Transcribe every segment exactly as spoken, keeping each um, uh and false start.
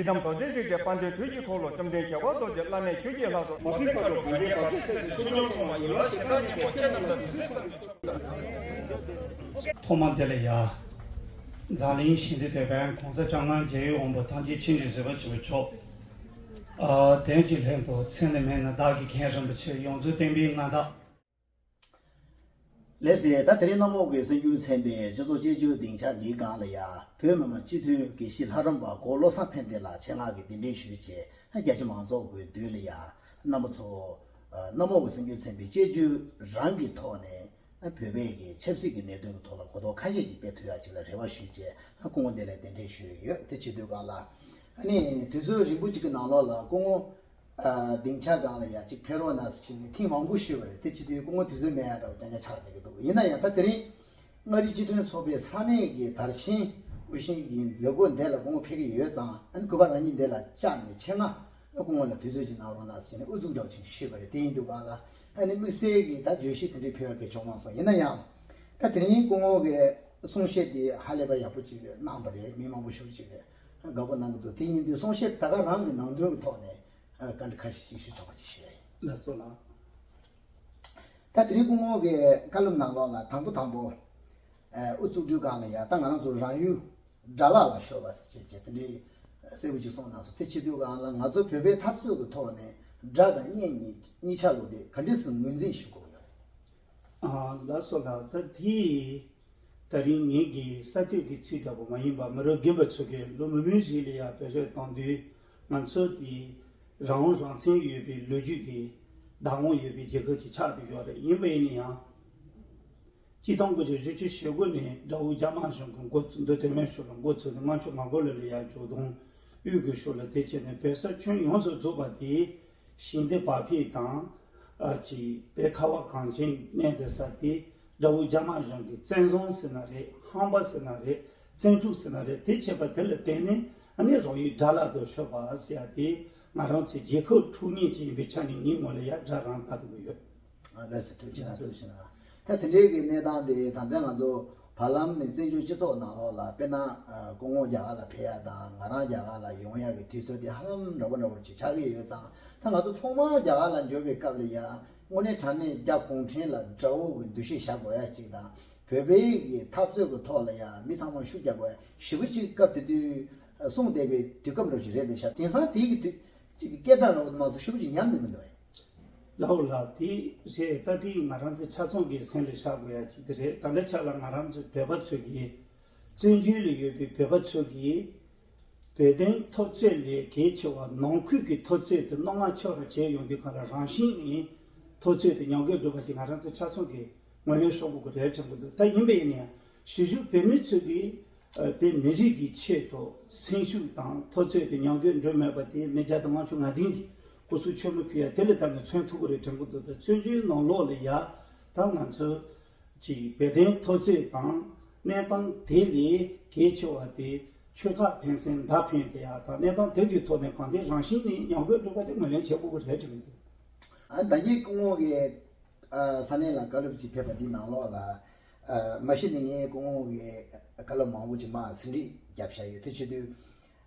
ཡི་དམ་རྡོ་རྗེ་འཇིགས་བྲལ་དཔལ་ལྡན་དུས་ཀྱི་འཁོར་ལོ། བཅོམ་ལྡན་རྒྱལ་བ་རྡོ་རྗེ་བླ་མེད་ཆོས་ཀྱི་ལྷ་ཚོགས། མ་སྲིང་བར་དུ་གང་གིས་བར་ཆད་སེལ་ཞིང་། ཆོས་སྐྱོང་སྲུང་བ་ཡིད་ལ་བྱེད། བདག་ཉིད་ཀྱང་སྤྱན་ལྡན་དང་དུས་མཚན་བསམ་གྱིས་ཆོད། ཐོག་མ་འདི་ལ་ཡ། འཛམ་གླིང་ཞི་བདེ་དོན་ཕན་གོང་ས་སྐྱབས་མགོན་རྒྱལ་བའི་དབང་པོ་ཐམས་ཅད་མཁྱེན་ཅིང་གཟིགས་པ་ཆེན་པོ་མཆོག་ཨ། དེང་གི་ལྷན་དུ་མཚན་ལས་མེད་ན་བདག་གི་མཁན་རིན་པོ་ཆེ་ཡོངས་འཛིན་བསྟན་པའི་མངའ་བདག་ལགས་སེ། ད་དེ་རིང་གནམ་འོག་གི་གསར་འགྱུར་ཚན་པའི་སྤྱི་ཚོགས་དཔྱད་བརྗོད་སྡིངས་ཆ་འདིའི་སྒང་ལ་ཡ། བོད་མི་མང་སྤྱི་འཐུས་དགེ་བཤེས་ལྷ་རམས་པ་གོ་བློ་བཟང་ཕན་བདེ་ལགས་ཆེད་མངགས་ཀྱིས་གདན་འདྲེན་ཞུས་བྱས། རྒྱ་ཆེ་མང་ཚོགས་ཀྱི་མདུན་ལ་ཡ། རྣམ་པ་ཚོ། གནམ་འོག་གི་གསར་འགྱུར་ཚན་པའི་དཔྱད་བརྗོད་རང་གི་ཐོག་ནས་བོད་པའི་གི་ཆབ་སྲིད་ཀྱི་གནད་དོན་གྱི་ཐོག་ལ་གོ་རྟོགས་ཁ་ཤས་ཅིག་སྤེལ་ཐུབ་ཡ་ཅིག་ལ་རེ་བ་ཞུས་བྱས། སྐུ་ངོ་འདི་ལ་གདན་འདྲེན་ཞུས་ཡོད། དེ་བྱེད་དུས་སྒང་ལ། ཨ་ནི་དུས་ཚོད་རིང་པོ་ཅིག་གི་ནང་ལོགས་ལ་སྐུ་ངོ། ཨ། སྡིངས་ཆ་སྒང་ལ་ཡ་གཅིག་ཕེབས་རོགས་གནང་ཟེར་བྱས་ནས་ཐེངས་མང་པོ་ཞུས་པ་རེད། དེ་བྱེད་དུས་སྐུ་ངོ་དུས་ཚོད་མེད་ཡ་འདྲ་བོ་རྐྱང་རྐྱང་ཆགས་བསྡད་ཀྱི་འདུག་ཡིན་ན་ཡང་ད་དེ་རིང་མངའ་རིས་སྤྱི་མཐུན་ཚོགས་པའི་ས་གནས་ཀྱི་དར་ཆེན་སྐུ་བཞེངས་ཀྱི་མཛད་སྒོ་འདི་ལ་སྐུ་ངོ་ཕེབས་ཀྱི་ཡོད་ཙང་། ཨ་ནི་གུས་པ་རང་ཉིད་འདི་ལ་བཅར་ནས་ཆེད་མངགས་སྐུ་ངོ་ལ་དུས་ཚོད་ཅིག་གནང་རོགས་གནང་ཟེར་བྱས་ནས་ཨུ་ཚུགས་འདྲ་བོ་ཅིག་ཞུས་པ་རེད། དེ་ཡིན་དུས་སྒང་ལ་ཨ་ནི་དམིགས་བསལ་གྱི་ད་བརྗོད་གཞི་དེ་འདྲའི་ཕེབས་ཡ་གལ་ཆེ་བ་མ་སོང་། ཡིན་ན་ཡང་ད་དེ་རིང་སྐུ་ངོ་གི་གསུང་བཤད་དེ་ཧ་ལས་པ་ཡག་པོ་ཅིག་གནང་པ་རེད། མི་མང་པོ་ཞེ་པོ་ཅིག་གིས་དགའ་པོ་གནང་གི་འདུག་དེ་ཡིན་དུས་གསུང་བཤད་ད་ག་རང་གི་ནང་དོན་གྱི་ཐོག་ནས། ཨ། བཀའ་འདྲི་ཁ་ཤས་ཅིག་ཞུ་ཆོག་པ་ཅིག་ཞུ་ཡ་ཡིན། ལགས་སོ་ལགས། ད་དེ་རིང་སྐུ་ངོ་གི་བཀའ་སློབ་ནང་ལོགས་ལ་དང་པོ་དང་པོ། ཨ། ཨུ་ཚུགས་དུས་སྒང་ལ་ཡ། ད་ང་རང་ཚོ་རང་ཡུལ་དགྲ་ལག་ལ་ཤོར་བ་ཟེར་བྱས་དེ་འདྲའི་གསལ་པོ་ཅིག་གསུངས་གནང་སོང་། དེ་བྱེད་དུས་སྒང་ལ་ང་ཚོ་བོད་པའི་འཐབ་རྩོད་ཀྱི་ཐོག་ནས་དགྲ་དང་གཉེན་ཉེ་གཉིས་ཆ་ལོ་དེ་ག་འདྲས་སེ་ངོས་འཛིན་ཞུ་དགོས་ཡོད་རེད། ཨ། ལགས་སོ་ལགས། ད་དེ། ད་རིང་ངེད་ཀྱི་ས་ཐོག་གི་ཚིག་འདྲ་པོ་མ་ཡིན་པ། མི་རབས་རྒན་པ་ཚོ་གིས་ལོ་མང་པོའི་རིང་ལ་ཡ་བེད་སྤྱོད་བཏང་དུས། ང་ཚོ་དེ་རང་དབང་རང་བཙན་ཡོད་པའི་ལོ་རྒྱུས་ཀྱི་བདག་དབང་ཡོད་པའི་རྒྱལ་ཁབ་ཅིག་ཆགས་བསྡད་ཡོད་རེད། ཡིན་པ་ཡིན་ན་ཡང་། སྤྱི་སྟོང་དགུ་བརྒྱ་བཞི་བཅུ་ཞེ་དགུ་ནས་དགྲ་བོ་རྒྱ་དམར་གཞུང་གིས་འགོ་བཙུགས། མདོ་དོན་མེད་ཤོག་ལ་འགོ་བཙུགས་ནས། ལྔ་བཅུ་ང་དགུ་ལོ་ལ་ཡ་འཇོག་དོན་དབུས་ཀྱི་ཕྱོགས་ལ་དེ་བྱས་ནས་བོད་ས་ཁྱོན་ཡོངས་སུ་རྫོགས་པ་དེ། ཞི་བདེ་བག་ཕེབས་དང་། ཨ། ཅིག་བོད་ཁ་བ་གངས་ཅན་གནས་བསྡད་ས་དེ་དགྲ་བོ་རྒྱ་དམར་གཞུང་གིས་བཙན་བཟུང་ཟེར་ན་རེད། ཧམ་པ་ཟེར་ན་རེད། བཙན་འཕྲོག་ཟེར་ན་རེད། དེ་བྱས་པ་དེ་ལ་བརྟེན་ནས་ཨ་ནི་རང་ཡུལ་དགྲ་ལག་ཏུ་ཤོར་བ་ཟེར་ཡ་དེ། ང་རང་ཚོའི་རྒྱལ་ཁབ་འཁྲུག་ཉེན་ཅིག་ཡིན་པའི་ཆ་ནས་ངའི་ངོས་ལ་ཡ་དགྲ་རང་ལྟ་དགོས་ཡོད། ཨ། ལགས་སོ། ཐུགས་རྗེ་གནང་། ཐུགས་རྗེ་གནང་། ད་དེ་འདྲའི་གི་གནས་སྟངས་དེ་ད་ལྟ་ང་ཚོ་བར་ལམ་ནས་བཙན་བྱོལ་སྤྱི་ཚོགས་ནང་ལོགས་ལ། དཔེར་ན། ཨ། སྐུ་ངོ་རྒྱ་གར་ལ་ཕེབས་ཡ་དང་ང་རང་རྒྱ་གར་ལ་ཡོང་ཡ་གི་དུས་ཚོད་དེ་ཧ་ལམ་འདྲ་པོ་འདྲ་པོ་ཅིག་ཆགས་ཀྱི་ཡོད་ཙང་། ད་ང་ཚོ་ཐོག་མར་རྒྱ་གར་ལ་འབྱོར་བའི་སྐབས་ལ་ཡ། དངོས་གནས་དྲང་གནས་རྒྱ་གུང་ཁྲན་ལ་དགྲ་བོ་གི་འདུ་ཤེས་བཞག་དགོས་ཡ་ཅིག་དང་། བོད་པའི་གི་འཐབ་རྩོད་ཀྱི་ཐོག་ལ་ཡ་མི་ཚང་མ་ཤུགས་རྒྱག་དགོས་ཡ་ཞེ་པོ་ཅིག་སྐབས་དེ་དུས་གསུངས་བསྡད་པའི་དུས་སྐབས་འདྲ་པོ་ཅིག་རེད་འདུག་ཤག་དེང་སང་དེའི་གི་དུས་ཅིག་གི་སྐད་གྲགས་འདྲ་པོ་མ་སོང་། ཞེ་པོ་ཅིག་ཉམས་ནས་མི་འདུག་ཨེ། ལགས་འོ་ལགས། དེ་རེད། ད་དེ་ང་རང་ཚོ་ཆ་ཚང་གི་སེམས་ལ་བཞག་དགོས་ཡ་ཅིག་དེ་རེད། ད་ལྟའི་ཆ་ལ་ང་རང་ཚོ་བོད་པ་ཚོ་གིས། བཙན་བྱོལ་ལ་ཡོད་པའི་བོད་པ་ཚོ་གིས་བོད་དོན་འཐབ་རྩོད་ལས་གལ་ཆེ་བ་ནང་ཁུལ་གྱི་འཐབ་རྩོད་དེ་སྣ་མང་ཆེ་བ་བྱས་ཡོང་དུས་སྒང་ལ། རང་བཞིན་ནས་འཐབ་རྩོད་དེ་ཉམས་རྒུད་འགྲོ་བ་ཞིག་ང་རང་ཚོ་ཆ་ཚང་གིས་ངོས་ལེན་ཤོར་དགོས་ཀྱི་རེད་དྲན་གྱི་འདུག་ད་ཡིན་པ་ཡིན་ན་ཡང་། གཞིས་བཞུགས་བོད་མི་ཚོ་གིས། ཨ། བོད་མི་རིགས་ཀྱི་ཆེད་དུ་སེམས་ཤུགས་དང་འཐབ་རྩོད་དེ་ཉམས་རྒུད་འགྲོ་མེད་པ་དེ་མི་བརྒྱ་དང་ལྔ་བཅུ་ང་བདུན་གྱིས་སྐུ་གཟུགས་མཆོད་མེ་ཕུལ་ཡ་དེ་ལ་བལྟས་ནས་མཚོན་ཐུབ་ཀྱི་རེད་དྲན་གྱི་འདུག་ད་བཙན་བྱོལ་ནང་ལོགས་ལ་ཡ། ད་ང་ཚོ་ཅིག་བོད་དོན་འཐབ་རྩོད་དང་གནས་སྟངས་དེ་ལས་གལ་ཆེ་བ་དེ་ཆོལ་ཁ་ཕན་ཚུན་མདའ་འཕེན་བསྡད་ཡ་དང་། གནས་སྟངས་དེ་གི་ཐོག་ནས་གང་ལྟར་རང་བཞིན་ནས་ཉམས་རྒུད་འགྲོ་བ་དེ་ངོས་ལེན་བྱེད་དགོས་ཀྱི་རེད་དྲན་གྱི་འདུག་ཨ། ད་གིན་སྐུ་ངོ་གིས། ཨ། ས་གནས་ལ་བཀའ་སློབ་ཅིག་ཕེབས་པ་འདི་ནང་ལོགས་ལ། ཨ། མ་གཞི་ནས་ངས་སྐུ་ངོ་གི་བཀའ་སློབ་མང་པོ་ཅིག་མར་ཟིན་བྲིས་བརྒྱབ་བཞག་ཡོད། དེ་བྱེད་དུས་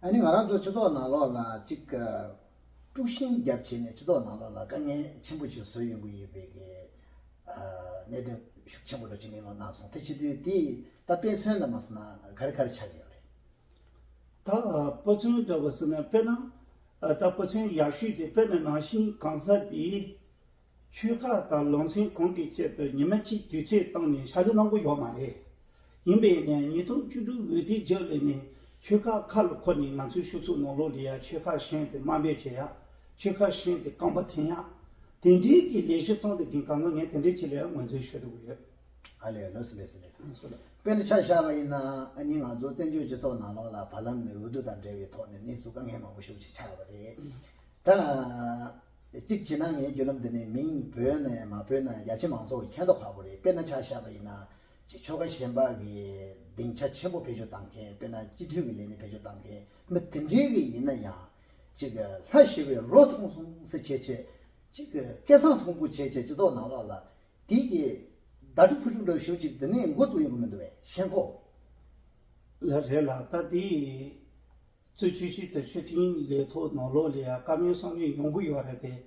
ཨ་ནི་ང་རང་ཚོ་སྤྱི་ཚོགས་ནང་ལོགས་ལ་ཅིག་ཨ། དཀྲུག་ཤིང་བརྒྱབ་བྱས་ནས་སྤྱི་ཚོགས་ནང་ལོགས་ལ་དཀའ་ངལ་ཆེན་པོ་ཅིག་བཟོས་ཡོང་གི་ཡོད་པའི་གི། ཨ། གནད་དོན་ཤུགས་ཆེན་པོ་འདྲ་ཅིག་གླེང་སློང་གནང་སོང་། དེ་བྱེད་དུས་དེ་ད་དཔེ་མཚོན་ལ་མ་སོང་ན་ག་རེ་ག་རེ་ཆགས་ཀྱི་ཡོད་རེད། ད་དཔེ་མཚོན་འདྲ་བོ་ཟེར་ན། དཔེར་ན། ཨ། ད་དཔེ་མཚོན་ཡག་ཤོས་དེ། དཔེར་ན་ནང་བཞིན་གང་ཟག་དེས་ཆོལ་ཁ་དང་ལུང་ཚན་གང་གི་ཆེད་དུ་ཉི་མ་གཅིག་དུས་ཚོད་བཏང་ནས་ཕྱག་ལས་གནང་གི་ཡོད་མ་རེད། ཡིན་པས་ན་ཉིས་སྟོང་བཅུ་དྲུག་འོས་བསྡུ་རྗེས་ལ་ནས་ཆོལ་ཁ་ཁ་ལ་འཁོར་ནས་ང་ཚོའི་ཆོས་ཚོགས་ནང་ལོགས་ལ་ཡ་ཆོལ་ཁ་གཞན་དེ་དམའ་འབེབས་བྱེད་ཡ། ཆོལ་ཁ་གཞན་དེ་རྐང་པ་འཐེན་ཡ། དེ་འདྲའི་གི་ལས་གཞི་བརྩམས་བསྡད་མཁན་སྒང་ལ་ངས་དེ་འདྲའི་ཆེད་ལ་ཡང་ངོས་འཛིན་ཞུ་འདོད་ཡོད། ཨ་ལས། ལགས་སོ་ལགས་སོ་ལགས་སོ། དཔེར་ན་ཆ་བཞག་པ་ཡིན་ན། ཨ་ནི་ང་ཚོ་བཙན་བྱོལ་སྤྱི་ཚོགས་ནང་ལོགས་ལ་བར་ལམ་ནས་འོས་བསྡུ་དང་འབྲེལ་བའི་ཐོག་ནས་གནས་ཚུལ་དཀའ་ངལ་མང་པོ་ཞེ་པོ་ཅིག་ཆགས་པ་རེད། ད་གཅིག་བྱས་ན་ངའི་བརྒྱུད་ལམ་འདི་ནས་མིང་འབོད་ནས་མ་འབོད་ན་རྒྱ་ཆེ་མང་ཚོགས་ཀྱིས་མཁྱེན་མདོག་ཁ་པོ་རེད། དཔེར་ན་ཆ་བཞག་པ་ཡིན་ན། ཅིག་ཆོལ་ཁ་གཞན་པ་གི་སྡིངས་ཆ་ཆེན་པོ་བེད་སྤྱོད་བཏང་མཁན། དཔེར་ན་སྤྱི་འཐུས་ཀྱི་ལས་གནས་བེད་སྤྱོད་བཏང་མཁན་མི་དེ་འདྲའི་གི་ཡིན་ན་ཡང་། ཅིག་ལྷ་ཞི་བའི་རོ་མཐོང་སོང་ཟེར་བྱས་བྱས། ཅིག་སྐད་གསང་མཐོན་པོ་བྱས་བྱས་སྤྱི་ཚོགས་ནང་ལོགས་ལ། དེ་གི་བརྡ་སྤྲོད་ཕུལ་ཤུགས་འདྲ་ཞེ་པོ་ཅིག་འདི་ནས་འགོ་བཙུགས་ཡོང་གི་མི་འདུག་པས། ཤེས་ཁོ། ལགས་རེད་ལགས། ད་དེ་ གཙོ་ཆེ་ཤོས་དེ་སྤྱི་མཐུན་ལས་ཐོག་ནང་ལོགས་ལ་ཡང་བཀའ་མོལ་གསུང་མོལ་ཡོང་གི་ཡོད་རེད་དེ།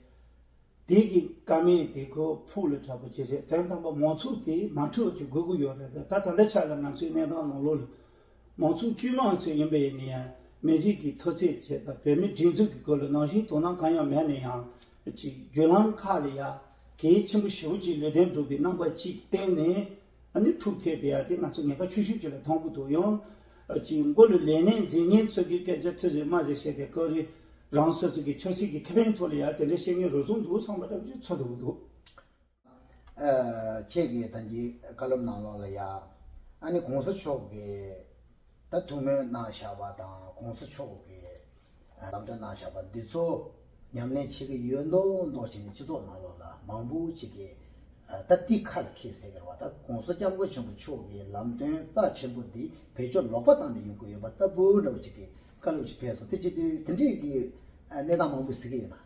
དེ་གི་བཀའ་མོལ་དེ་ཁོ་ཕུགས་ལ་དྲག་པོ་ཅིག་རེད། དོན་དམ་པ་མང་ཚོགས་དེ་མ་འཁྲུལ་བ་ཅིག་དགོས་ཀྱི་ཡོད་རེད་དེ། ད་ད་ལྟ་ཆ་ལ་ང་ཚོའི་གནས་སྟངས་ནང་ལོགས་ལ་མང་ཚོགས་དཀྱུས་མ་ཚོ་ཡིན་པ་ཡིན་ན་ཡང་མི་རིགས་ཀྱི་འཐབ་རྩོད་བྱེད་སྟངས་བོད་མི་སྒྲིག་འཛུགས་ཀྱི་སྐོར་ལ་ནང་བཞིན་དོ་སྣང་གང་ཡང་མེད་ན་ཡང་ཅིག་བརྒྱུད་ལམ་ཁག་ལ་ཡང་གལ་ཆེན་པོ་ཞེ་པོ་ཅིག་ལུང་བསྟན་འགྲོ་བའི་རྣམ་པ་ཅིག་བསྟན་ནས། ཨ་ནི་འཁྲུག་ཐེབས་བསྡད་ཡ་དེ་ང་ཚོ་ཉེན་ཁ་ཆེ་ཤོས་ཅིག་ལ་མཐོང་གི་འདུག་ཡང་ཅིག་མགོ་ལ་ལས་སྣེ་འཛིན་མཁན་ཚོ་གི་སྐད་ཆ་ཐོས་ཟིན་མ་ཟིན་བཤད་དེ་སྐབས་རེ་རང་སོ་སོ་གི་ཆབ་སྲིད་ཀྱི་ཁེ་ཕན་ཐོག་ལ་ཡ་དེ་འདྲ་བཤད་མཁན་རུ་ཟུང་འདུག་བསམ་པ་འདྲ་པོ་ཅིག་ཚོར་འདུག་འདུག་ཁྱེད་ཀྱིས་ད་གིན་བཀའ་སློབ་ནང་ལོགས་ལ་ཡ་ཨ་ནི་གོང་ས་མཆོག་གིས་ད་ཐུགས་སྨོན་གནང་བཞག་པ་དང་གོང་ས་མཆོག་གིས་ལམ་སྟོན་གནང་བཞག་པ་འདི་ཚོ་ཉམས་ལེན་བྱེད་ཀྱི་ཡོད་མདོག་མདོག་བྱས་ནས་སྤྱི་ཚོགས་ནང་ལོགས་ལ་མང་པོ་ཅིག་གིས་ད་ཏི་ཁ་ལ་ཁེལ་ཟེར་གི་རེད་བ། ད་གོང་ས་སྐྱབས་མགོན་ཆེན་པོ་མཆོག་གི་ལམ་སྟོན་རྩ་ཆེན་པོ་འདི་བེད་སྤྱོད་ལོག་པ་བཏང་ནས་ཡོང་གི་ཡོད་པ་ལྟ་བུ་འདྲ་བོ་ཅིག་གི་བཀའ་སློབ་ཅིག་ཕེབས་སོང་། དེ་བྱེད་དུས་དེ་འདྲས་ཀྱི་གནས་སྟངས་མང་པོ་གཟིགས་ཀྱི་ཡོད་ན།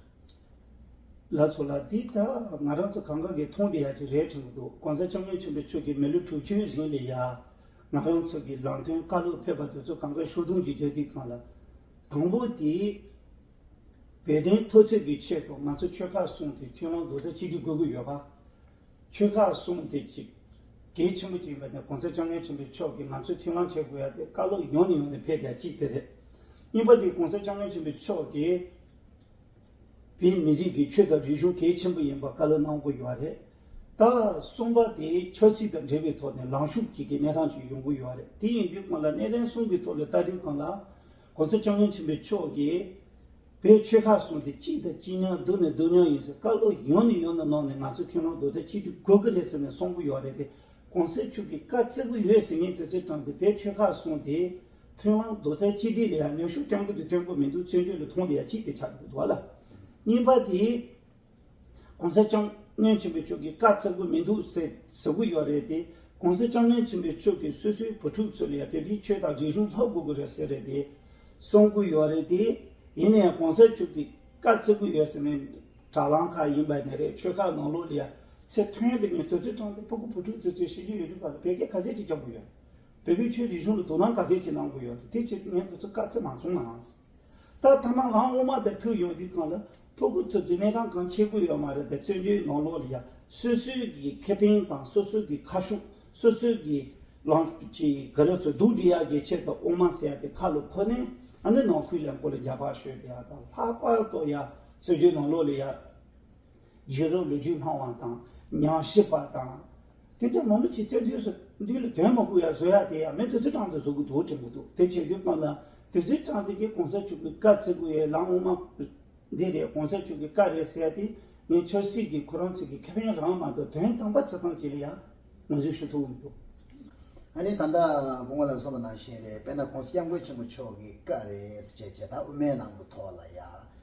ལགས་སོ་ལགས། འདི་ད་ང་རང་ཚོ་གང་ག་གིས་མཐོང་བསྡད་ཡ་ཅིག་རེད་དྲན་གྱི་འདུག་གོང་ས་སྐྱབས་མགོན་ཆེན་པོ་མཆོག་གིས་མི་ལོ་དྲུག་ཅུའི་རིང་ལ་ཡ་ང་རང་ཚོ་གི་ལམ་སྟོན་བཀའ་སློབ་ཕེབས་པ་དེ་ཚོ་གང་ག་ཤུགས་རྡུང་གིས་རྒྱག་དུས་སྒང་ལ། དང་པོ་དེ། བོད་དོན་འཐབ་རྩོད་ཀྱི་ཆེད་དུ་ང་ཚོ་ཆོལ་ཁ་གསུམ་དེ་མཐུན་ལམ་རྡོག་རྩ་གཅིག་སྒྲིལ་དགོས་ཀྱི་ཡོད་པ། ཆོལ་ཁ་གསུམ་དེ་གཅིག་གལ་ཆེན་པོ་ཅིག་ཡིན་པ་དེ་གོང་ས་སྐྱབས་མགོན་ཆེན་པོ་མཆོག་གིས་ང་ཚོས་མཐུན་ལམ་བྱེད་དགོས་ཡ་དེ་བཀའ་སློབ་ཡང་ནས་ཡང་ནས་ཕེབས་ཡ་གཅིག་དེ་རེད། གཉིས་པ་དེ་གོང་ས་སྐྱབས་མགོན་ཆེན་པོ་མཆོག་གིས་བོད་མི་རིགས་ཀྱི་ཆོས་དང་རིག་གཞུང་གལ་ཆེན་པོ་ཡིན་པ་བཀའ་སློབ་གནང་དགོས་ཡོད་རེད། ད་གསུམ་པ་དེ་ཆབ་སྲིད་དང་འབྲེལ་བའི་ཐོག་ནས་ལངས་ཕྱོགས་གཅིག་གི་གནས་སྟངས་ཅིག་ཡོང་གི་ཡོད་རེད། དེ་ཡིན་དུས་སྒང་ལ་གནད་དོན་གསུམ་གྱི་ཐོག་ལ་ལྟ་དུས་སྒང་ལ་གོང་ས་སྐྱབས་མགོན་ཆེན་པོ་མཆོག་གིས། བོད་ཆོལ་ཁ་གསུམ་དེ་གཅིག་དང་གཅིག་མཉམ་སྡུག་ནས་སྡུག་མཉམ་ཡིན་ཟེར་བཀའ་སློབ་ཡང་ནས་ཡང་དུ་གནང་ནས་ང་ཚོ་མཐུན་ལམ་རྡོག་རྩ་གཅིག་སྒྲིལ་དགོས་ཀྱི་རེད་ཟེར་ནས་གསུང་གི་ཡོད་རེད་དེ། གོང་ས་མཆོག་གིས་བཀའ་བརྩི་གི་ཡོད་ཟེར་མཁན་དེ་ཚོའི་གྲས་དེ་བོད་ཆོལ་ཁ་གསུམ་དེ་མཐུན་ལམ་རྡོག་རྩ་གཅིག་སྒྲིལ་ལ་ཡང་ནུས་ཤུགས་བཏོན་གི་འདུག་བཏོན་གི་མི་འདུག་བཙན་བྱོལ་ལ་མཐོང་བསྡད་ཡ་གཅིག་དེ་ཆགས་འདུག་བ་ལ། གཉིས་པ་དེ། གོང་ས་སྐྱབས་མགོན་ཆེན་པོ་མཆོག་གིས་བཀའ་བརྩི་གི་མི་འདུག་ཟེར་ཟེར་གི་ཡོད་རེད་དེ། གོང་ས་སྐྱབས་མགོན་ཆེན་པོ་མཆོག་གིས་སོ་སོའི་བུ་ཕྲུག་ཚོ་ལ་ཡང་བོད་པའི་ཆོས་དང་རིག་གཞུང་སློབ་དགོས་ཀྱི་རེད་ཟེར་རེད་དེ། གསུང་གི་ཡོད་རེད་དེ། ཡིན་ན་ཡང་གོང་ས་མཆོག་གིས་བཀའ་བརྩི་གི་ཡོད་ཟེར་ནས་དྲ་ལམ་ཁག་ཡིན་པ་ནས་རེད། ཆོལ་ཁ་ནང་ལོགས་ལ་ཡང་ཚེ་ཐུང་དེ་ངས་དུས་ཚོད་སྤྲང་སྟེ་ཕྲུ་གུ་བུ་ཕྲུག་དེ་ཚོས་ཤེས་ཀྱི་ཡོད་དུས་ག་ལ་བོད་སྐད་ག་ཚད་ཅིག་རྒྱབ་དགོས་ཡོད། བོད་པའི་ཆོས་རིག་གཞུང་ལ་དོ་སྣང་ག་ཚད་ཅིག་གནང་དགོས་ཡོད་དེ། དེ་ཆེད་དུ་ངས་དེ་ཚོ་བཀའ་བརྩི་མ་སོང་ངམ། ད་ཐ་མ་ལམ་དབུ་མ་དེ་ཐུག་ཡོང་དུས་སྒང་ལ་ཕྲུ་གུ་ཚོ་ཚོའི་གནས་སྟངས་གང་ཆེ་གི་ཡོད་མ་རེད་དེ། བཙན་བྱོལ་ནང་ལོགས་ལ་ཡ་སོ་སོའི་གི་ཁེ་ཕན་དང་སོ་སོའི་གི་ཁ་ཕྱོགས་སོ་སོའི་གི་ལངས་ཀྱི་ག་རེ་ཚོ་སྡུག་སྒྲིལ་ཡག་གི་ཆེད་དུ་དབུ་མ་ཟེར་ཡ་དེ་ཁ་ལ་ཁོ་ནས་ཨ་ནི་ནང་ཁུལ་ལ་མགོ་ལ་རྒྱབ་པ་ཤོད་དེ་ཡ་དང་། ལྷག་པར་དུ་ཡ་བཙན་བྱོལ་ནང་ལོགས་ལ་ཡ། རྒྱུན་རབས་ལོ་རྒྱུས་སྨྲ་བ་དང་། ཉམས་ཞིབ་པ་དང་། དེ་འདྲ་མང་པོ་ཅིག་བཙན་བྱོལ་སོ་འདི་ལ་དོན་མང་པོ་ཡང་བཟོ་ཡག་དེ་ཡང་མི་དུས་ཚོད་སྤྲང་དུ་བཟོ་གི་འདུག་དྲན་གི་འདུག་དེ་བྱེད་དུས་སྒང་ལ་དུས་ཚོད་སྤྲང་དེ་གའི་གོང་ས་མཆོག་གི་བཀའ་བརྩི་དགོས་ཡས་ལམ་དབུ་མ་འདི་རེད། གོང་ས་མཆོག་གི་བཀའ་རེད་ཟེར་ཡ་དེ་ངས་ཆབ་སྲིད་ཀྱི་ཁོ་རང་ཚོ་གི་ཁེ་ཕན་རང་མ་གཏོགས་དོན་དམ་པ་བརྩི་སྟངས་ཅིག་ལ་ཡང་ངོས་འཛིན་ཞུ་ཐུབ་མི་འདུག་ཨ་ནི་ད་ལྟ་སྐུ་ངོ་ལགས་གསུངས་པ་ནང་བཞིན་རེད། དཔེར་ན་གོང་ས་སྐྱབས་མགོན་ཆེན་པོ་མཆོག་གི་བཀའ་རེད་ཟེར་བྱས་བྱས་ད་དབུ་མའི་ལམ་གྱི་ཐོག་ལ་ཡ།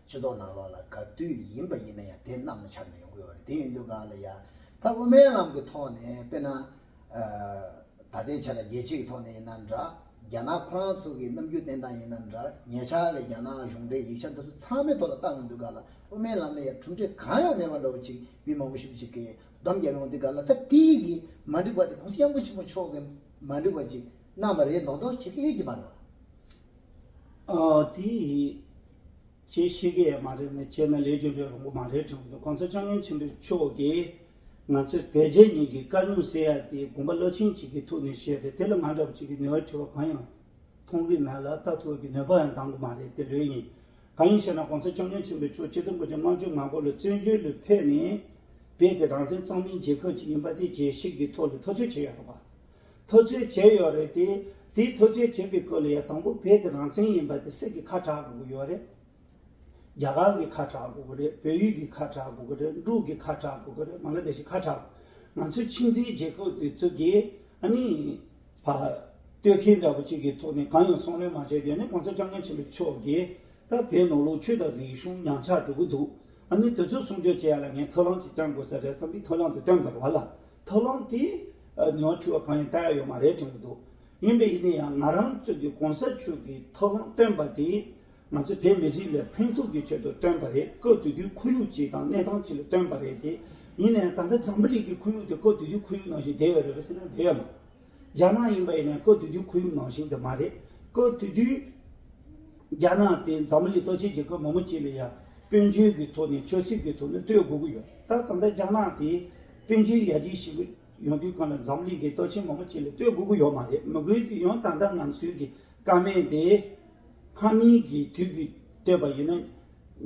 སྤྱི་ཚོགས་ནང་ལོགས་ལ་ག་དུས་ཡིན་པ་ཡིན་ན་ཡང་དེ་བསྣམས་ནས་འཆར་ནས་ཡོང་གི་ཡོད་རེད། དེ་ཡིན་དུས་སྒང་ལ་ཡ་ད་དབུ་མའི་ལམ་གྱི་ཐོག་ནས་དཔེར་ན་ཨ་ད་ལྟའི་ཆ་ལ་རྒྱལ་སྤྱི་གི་ཐོག་ནས་ཡིན་ན་འདྲ། རྒྱ་ནག་ཁོ་རང་ཚོ་གི་རྣམ་འགྱུར་བསྟན་སྟངས་ཡིན་ན་འདྲ། ཉེ་ཆར་གི་རྒྱ་ནག་གཞུང་འབྲེལ་ཡིག་ཆ་འདི་ཚོ་ཚང་མའི་ཐོག་ལ་བལྟ་ཡོང་དུས་སྒང་ལ་དབུ་མའི་ལམ་ལ་ཡ་གྲུབ་འབྲས་གང་ཡང་མེད་པ་འདྲ་བོ་ཅིག་མི་མང་པོ་ཞིག་ཅིག་གིས་སྡོམ་རྒྱབ་ཡོང་དུས་སྒང་ལ། ད་དེའི་གི་མ་འགྲིག་པ་དེ་གོང་ས་སྐྱབས་མགོན་ཆེན་པོ་མཆོག་གིས་མ་འགྲིག་པ་ཅིག་གནང་བ་རེད་མདོག་མདོག་བྱེད་ཀྱི་ཡོད་ཀྱི་མ་རེད་བ། ཨ་དེ་ཅིག་ཤེས་ཀྱི་ཡོད་མ་རེད་ནས་བྱས་ན་ལས་རྒྱུ་འབྲས་རུང་པོ་མ་རེད་དྲན་གྱི་འདུག་གོང་ས་སྐྱབས་མགོན་ཆེན་པོ་མཆོག་གིས་ང་ཚོས་བོད་རྒྱ་གཉིས་ཀྱི་བཀའ་གཉོམ་ཟེར་ཡ་དེ་དགོངས་པ་བློ་ཆེན་གཅིག་གི་ཐོག་ནས་བཤད་རེད། དེ་ལ་ང་འདྲ་བ་གཅིག་གིས་ནུས་པ་བྲི་བ་གང་ཡང་མཐོང་གི་མེད་ལ། ལྟ་ཐུབ་ཀྱི་ནུས་པ་ཡང་འདང་གི་མ་རེད། དེ་ལོས་ཡིན། གང་ཡིན་ཞེ་ན་གོང་ས་སྐྱབས་མགོན་ཆེན་པོ་མཆོག་ཆིག་སྟོང་དགུ་བརྒྱ་ལྔ་བཅུ་ང་དགུ་ལོ་བཙན་བྱོལ་ལ་ཕེབས་ནས་བོད་དེ་རང་བཙན་གཙང་མའི་རྒྱལ་ཁབ་ཅིག་ཡིན་པ་དེ་རྒྱལ་སྤྱི་གི་ཐོག་ལ་ཐག་གཅོད་བྱས་ཡོད་རེད་པ། ཐག་གཅོད་བྱས་ཡོད་རེད་དེ། དེ་ཐག་གཅོད་བྱས་པའི་སྐོར་ལ་ཡང་དང་པོ་བོད་དེ་རང་བཙན་ཡིན་པ་དེ་སྲིད་ཀྱི་ཁ་གྲག་དགོས་ཀྱི་ཡོད་རེད། རྒྱ་གར་གྱི་ཁ་གྲག་དགོས་ཀྱི་རེད། བལ་ཡུལ་གྱི་ཁ་གྲག་དགོས་ཀྱི་རེད། འབྲུག་གི་ཁ་གྲག་དགོས་ཀྱི་རེད། མང་ལ་དེ་བཞིན་ཁ་གྲག་ང་ཚོའི་ཁྱིམ་མཚེས་རྒྱལ་ཁབ་དེ་ཚོ་གིས་ཨ་ནི་ཕ་ལྟོས་མཁན་འདྲ་པོ་གཅིག་གི་ཐོག་ནས་གང་ཡང་གསུང་ལན་མ་བྱས་དེ་ནས་གོང་ས་སྐྱབས་མགོན་ཆེན་པོ་མཆོག་གིས་ད་བོད་ནང་ལོགས་ཆོས་དང་རིག་གཞུང་ཉམས་ཆག་འགྲོ་གི་འདུག་ཨ་ནི་དེ་ཚོ་སྲུང་སྐྱོབ་བྱེད་ཡ་ལ་ངས་ཐབས་ལམ་ཅིག་སྟོན་དགོས་ས་རེད་བསམ་པའི་ཐབས་ལམ་དེ་སྟོན་པ་རེད་བ་ལ། ཐབས་ལམ་དེ་ཉོ་ཆུ་བ་གང་ཡང་ལྟ་ཡ་ཡོད་མ་རེད་དྲན་གྱི་འདུག་ཡིན་པས་ཡིན་ན་ཡང་ང་རང་ཚོ་གི་གོང་ས་མཆོག་གིས་ཐབས་ལམ་སྟོན་པ་དེ་ང་ཚོ་བོད་མི་རིགས་ལ་ཕན་ཐོགས་ཀྱི་ཆེད་དུ་བཏོན་པ་རེད། སྐབས་དེ་དུས་ཁོར་ཡུག་ཅིག་དང་གནས་སྟངས་ཅིག་ལ་བཏོན་པ་རེད་དེ། ཡིན་ནའང་ད་ལྟ་འཛམ་བུ་གླིང་གི་ཁོར་ཡུག་དེ་སྐབས་དེ་དུས་ཁོར་ཡུག་ནང་བཞིན་བསྡད་ཡོད་རེད་པས་ཟེར་ན་བསྡད་ཡོད་མ་རེད། རྒྱ་ནག་ཡིན་པ་ཡིན་ནའང་སྐབས་དེ་དུས་ཁོར་ཡུག་ནང་བཞིན་དུ་མ་རེད། སྐབས་དེ་དུས་ རྒྱ་ནག་དེ་འཛམ་གླིང་སྟོབས་ཆེན་རྒྱལ་ཁབ་མང་པོ་ཅིག་ལ་ཡང་དཔལ་འབྱོར་གྱི་ཐོག་ནས་ཆབ་སྲིད་ཀྱི་ཐོག་ནས་གཏོད་དགོས་ཀྱི་ཡོད། ད་ད་ལྟ་རྒྱ་ནག་དེ་དཔལ་འབྱོར་ཡར་རྒྱས་ཞེ་པོ་ཡོང་དུས་སྒང་ལ་འཛམ་གླིང་གི་སྟོབས་ཆེན་མང་པོ་ཅིག་ལ་གཏོད་དགོས་ཀྱི་ཡོད་མ་རེད། མི་དགོས་དུས་ཡང་ད་ལྟ་ང་ཚོའི་གི་བཀའ་མོལ་དེ་སྔ་མའི་གི་དུས་ཀྱི་བལྟས་པ་ཡིན་ན་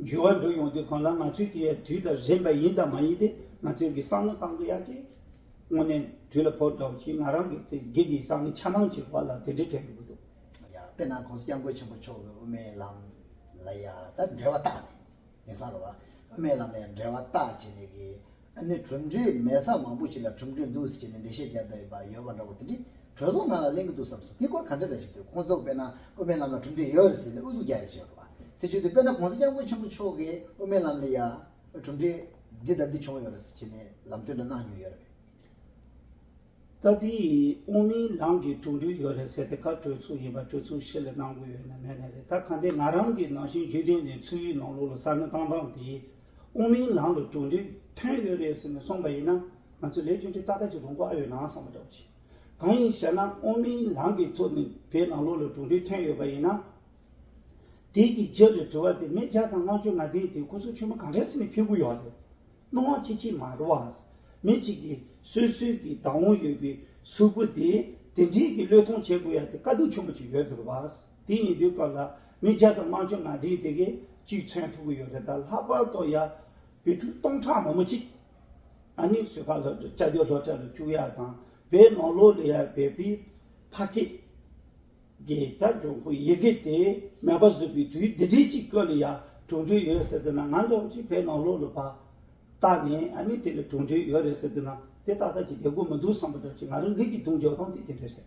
འགྱུར་བ་འགྲོ་ཡོང་དུས་སྒང་ལ་ང་ཚོས་དེ་ཡང་དུས་དང་རན་པ་ཡིན་དང་མ་ཡིན་དེ་ང་ཚོས་གི་བསམ་བློ་བཏང་དགོས་ཡག་གི་དངོས་གནས་དུས་ལ་བབ་འདྲ་བོ་ཅིག་ང་རང་གི་དེ་སྒེར་གྱི་བསམ་བློ་འཆར་སྣང་ཅིག་བར་ལ་དེ་འདྲའི་དྲན་གྱི་འདུག། ཡ། དཔེར་ན་༸གོང་ས་༸སྐྱབས་མགོན་ཆེན་པོ་མཆོག་གིས་དབུ་མའི་ལམ་ལ་ཡ་ད་འབྲེལ་བ་བཏགས་ནས་དེང་སང་རེད་བ། དབུ་མའི་ལམ་ལ་ཡ་འབྲེལ་བ་བཏགས་བྱས་ནས་གི་ཨ་ནི་གྲུབ་འབྲས་མེད་ས་མང་པོ་ཞིག་ལ་གྲུབ་འབྲས་འདུག་ཟེར་བྱས་ནས་འགྲེལ་བཤད་རྒྱབ་བསྡད་ཡོད་པ་ཡོད་པ་འདྲ་བོ་དེ་འདྲའི་གྲོས་ཚོགས་ནང་ལ་གླེང་གི་འདུག་བསམ་སོང་། དེ་སྐོར་ག་འདྲ་འདྲ་ཞིག་འདུག། ཁོང་ཚོ་དཔེར་ན་དབུ་མའི་ལམ་ལ་གྲུབ་འབྲས་ཡོད་རེད་ཟེར་ནས་ཨུ་ཚུགས་རྒྱག་ཡོད་ཞིག་ཡོད་རེད་བ། དེ་བྱས་དུས་དཔེར་ན་༸གོང་ས་༸སྐྱབས་མགོན་ཆེན་པོ་མཆོག་གིས་དབུ་མའི་ལམ་ལ་ཡ་གྲུབ་འབྲས་འདི་དང་འདི་བྱུང་ཡོད་རེད་ཟེར་བྱས་ནས་ལམ་སྟོན་འདྲ་གནང་མྱོང་ཡོད་རེད། ད་དེ་དབུ་མའི་ལམ་གྱི་གྲུབ་འབྲས་ཡོད་རེད་ཟེར་ཏེ་ཁ་གྲོས་ཚོགས་ཡིན་པ་གྲོས་ཚོགས་ཕྱི་ལ་གནང་དགོས་ཡོད་ན་མེད་ན་རེད། ད་ག་འདི་ང་རང་གི་ནང་བཞིན་བརྗོད་དོན་ནས་ཚུར་ཡིག་ནང་ལོགས་ལ་གསར་འགོད་བཏང་སྟངས་དེ་དབུ་མའི་ལམ་ལ་གྲུབ་འབྲས་ཐོན་ཡོད་རེད་ཟེར་ནས་གསུངས་པ་ཡིན་ན་ང་ཚོ་ལས་རྒྱུ་འབྲས་ཏག་ཏག་ཅིག་རུང་པོ་ཨ་ཡོད་ན་བསམ་པ་འདྲ་བོ་ཅིག། གང་ཡིན་ཟེར་ན་དབུ་མའི་ལམ་གྱི་ཐོག་ནས་བོད་ནང་ལོགས་ལ་གྲུབ་འབྲས་ཐོན་ཡོད་པ་ཡིན་ན། དེ་གི་རྗེས་ལ་དྲི་བ་དེ་མི་བརྒྱ་དང་ལྔ་བཅུ་ང་བདུན་དེ་ཁོ་ཚོ་ཆུ་མོ་ག་འདྲས་སེ་ནས་ཕུད་ཀྱི་ཡོད་རེད། སྣང་བ་ཅི་ཅི་མ་རུ་བ། མི་གཅིག་གིས་སོ་སོའི་གི་བདག་དབང་ཡོད་པའི་གཟུགས་པོ་དེ་དེ་འདྲའི་གི་བློས་གཏོང་བྱེད་དགོས་ཡ་དེ་དཀའ་སྡུག་ཆེན་པོ་ཅིག་ཡོད་འདུག་བ། དེ་ཡིན་དུས་སྐབས་ལ་མི་བརྒྱ་དང་ལྔ་བཅུ་ང་བདུན་དེ་གིས་གཅིག་མཚོན་ཐུབ་ཀྱི་ཡོད་རེད། ད་ལྷག་པར་དུ་ཡ་བོད་ཕྲུག་སྟོང་ཕྲག་མང་པོ་ཅིག་ཨ་ནི་བཟོད་པ་སློབ་གྲྭ་བཅའ་སྡོད་སློབ་གྲྭ་ལ་བཅུག་ཡ་དང་བོད་ནང་ལོགས་ལ་ཡ་བོད་པའི་ཕ་སྐད་གི་ད་འབྱུང་ཁུངས་ཡི་གེ་དེ་མེད་པ་བཟོ་བའི་དུས་འདི་འདྲའི་ཅིག་སྐབས་ལ་ཡ་གྲུབ་འབྲས་ཡོད་ཟེར་དུས་ན་ང་འདྲ་བོ་ཅིག་བོད་ནང་ལོགས་ལ་ཕར་བལྟས་ནས་ཨ་ནི་དེ་ལ་གྲུབ་འབྲས་ཡོད་རེད་ཟེར་དུས་ན་དེ་ཏག་ཏག་ཅིག་བསྡད་དགོས་མི་འདུག་བསམ་པ་འདྲ་ཅིག་ང་རང་གི་གི་གདོང་རྒྱག་སྟངས་དེ་དེ་འདྲ་རེད།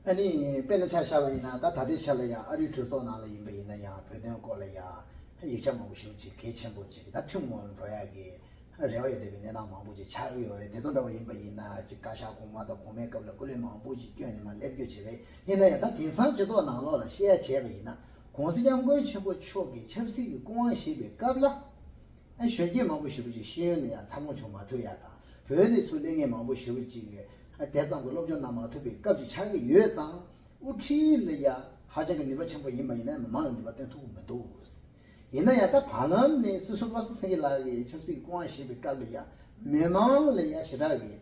ཨ་ནི་དཔེར་ན་ཆ་བཞག་པ་ཡིན་ན་ད་ད་ལྟའི་ཆ་ལ་ཡ་ཨ་རིའི་གྲོས་ཚོགས་ནང་ལ་ཡིན་པ་ཡིན་ན་ཡང་བོད་དོན་སྐོར་ལ་ཡ་ཡིག་ཆ་མང་པོ་ཞེ་པོ་ཅིག་གལ་ཆེན་པོ་ཅིག་ད་ཁྲིམས་ངོ་འགྲོ་ཡ་གི་རེ་བ་ཡོད་བསྡད་པའི་གནས་སྟངས་མང་པོ་ཅིག་ཆགས་ཀྱི་ཡོད་རེད། དེ་ཚོ་འདྲ་བ་ཡིན་པ་ཡིན་ན་ཅིག་བཀའ་ཤག་གོང་མ་དང་གོང་མའི་སྐབས་ལ་སྐུ་ལས་མང་པོ་ཅིག་བསྐྱོན་ནས་མར་སླེབས་རྒྱུ་བྱས་པས་ཡིན་ན་ཡང་ད་དེང་སང་སྤྱི་ཚོགས་ནང་ལོགས་ལ་བཤད་ཡ་བྱས་པ་ཡིན་ན་༸གོང་ས་༸སྐྱབས་མགོན་ཆེན་པོ་མཆོག་གིས་ཆབ་སྲིད་ཀྱི་སྐུ་དབང་བཞེས་པའི་སྐབས་ལ་ཨ་གཞོན་སྐྱེས་མང་པོ་ཞེ་པོ་ཅིག་ཤེས་ཡོན་ནས་ཡང་འཚར་ལོངས་བྱུང་མ་ཐུབ་ཡ་དང་བོད་ནས་ཚུར་སླེབས་མཁན་མང་པོ་ཞེ་པོ་ཅིག་ཨ་དེ་ཙམ་གྱི་སློབ་སྦྱོང་གནང་མ་ཐུབ་པའི་སྐབས་ཅིག་ཆགས་ཀྱི་ཡོད་ཙང་། དབུ་ཁྲིད་ལ་ཡ་ཧ་ཅང་གི་ནུས་པ་ཆེན་པོ་ཡིན་པ་ཡིན་ན་མི་མང་ལ་ནུས་པ་བཏོན་ཐུབ་ཀྱི་མི་འདུག། ཡིན་ན་ཡང་ད་བར་ལམ་ནས་སྲིད་ཟུར་བློ་བཟང་སེང་གེ་ལགས་ཀྱིས་ཆབ་སྲིད་ཀྱི་སྐུ་དབང་བཞེས་པའི་སྐབས་ལ་ཡ་མི་མང་ལ་ཡ་ཞེ་དྲག་གི་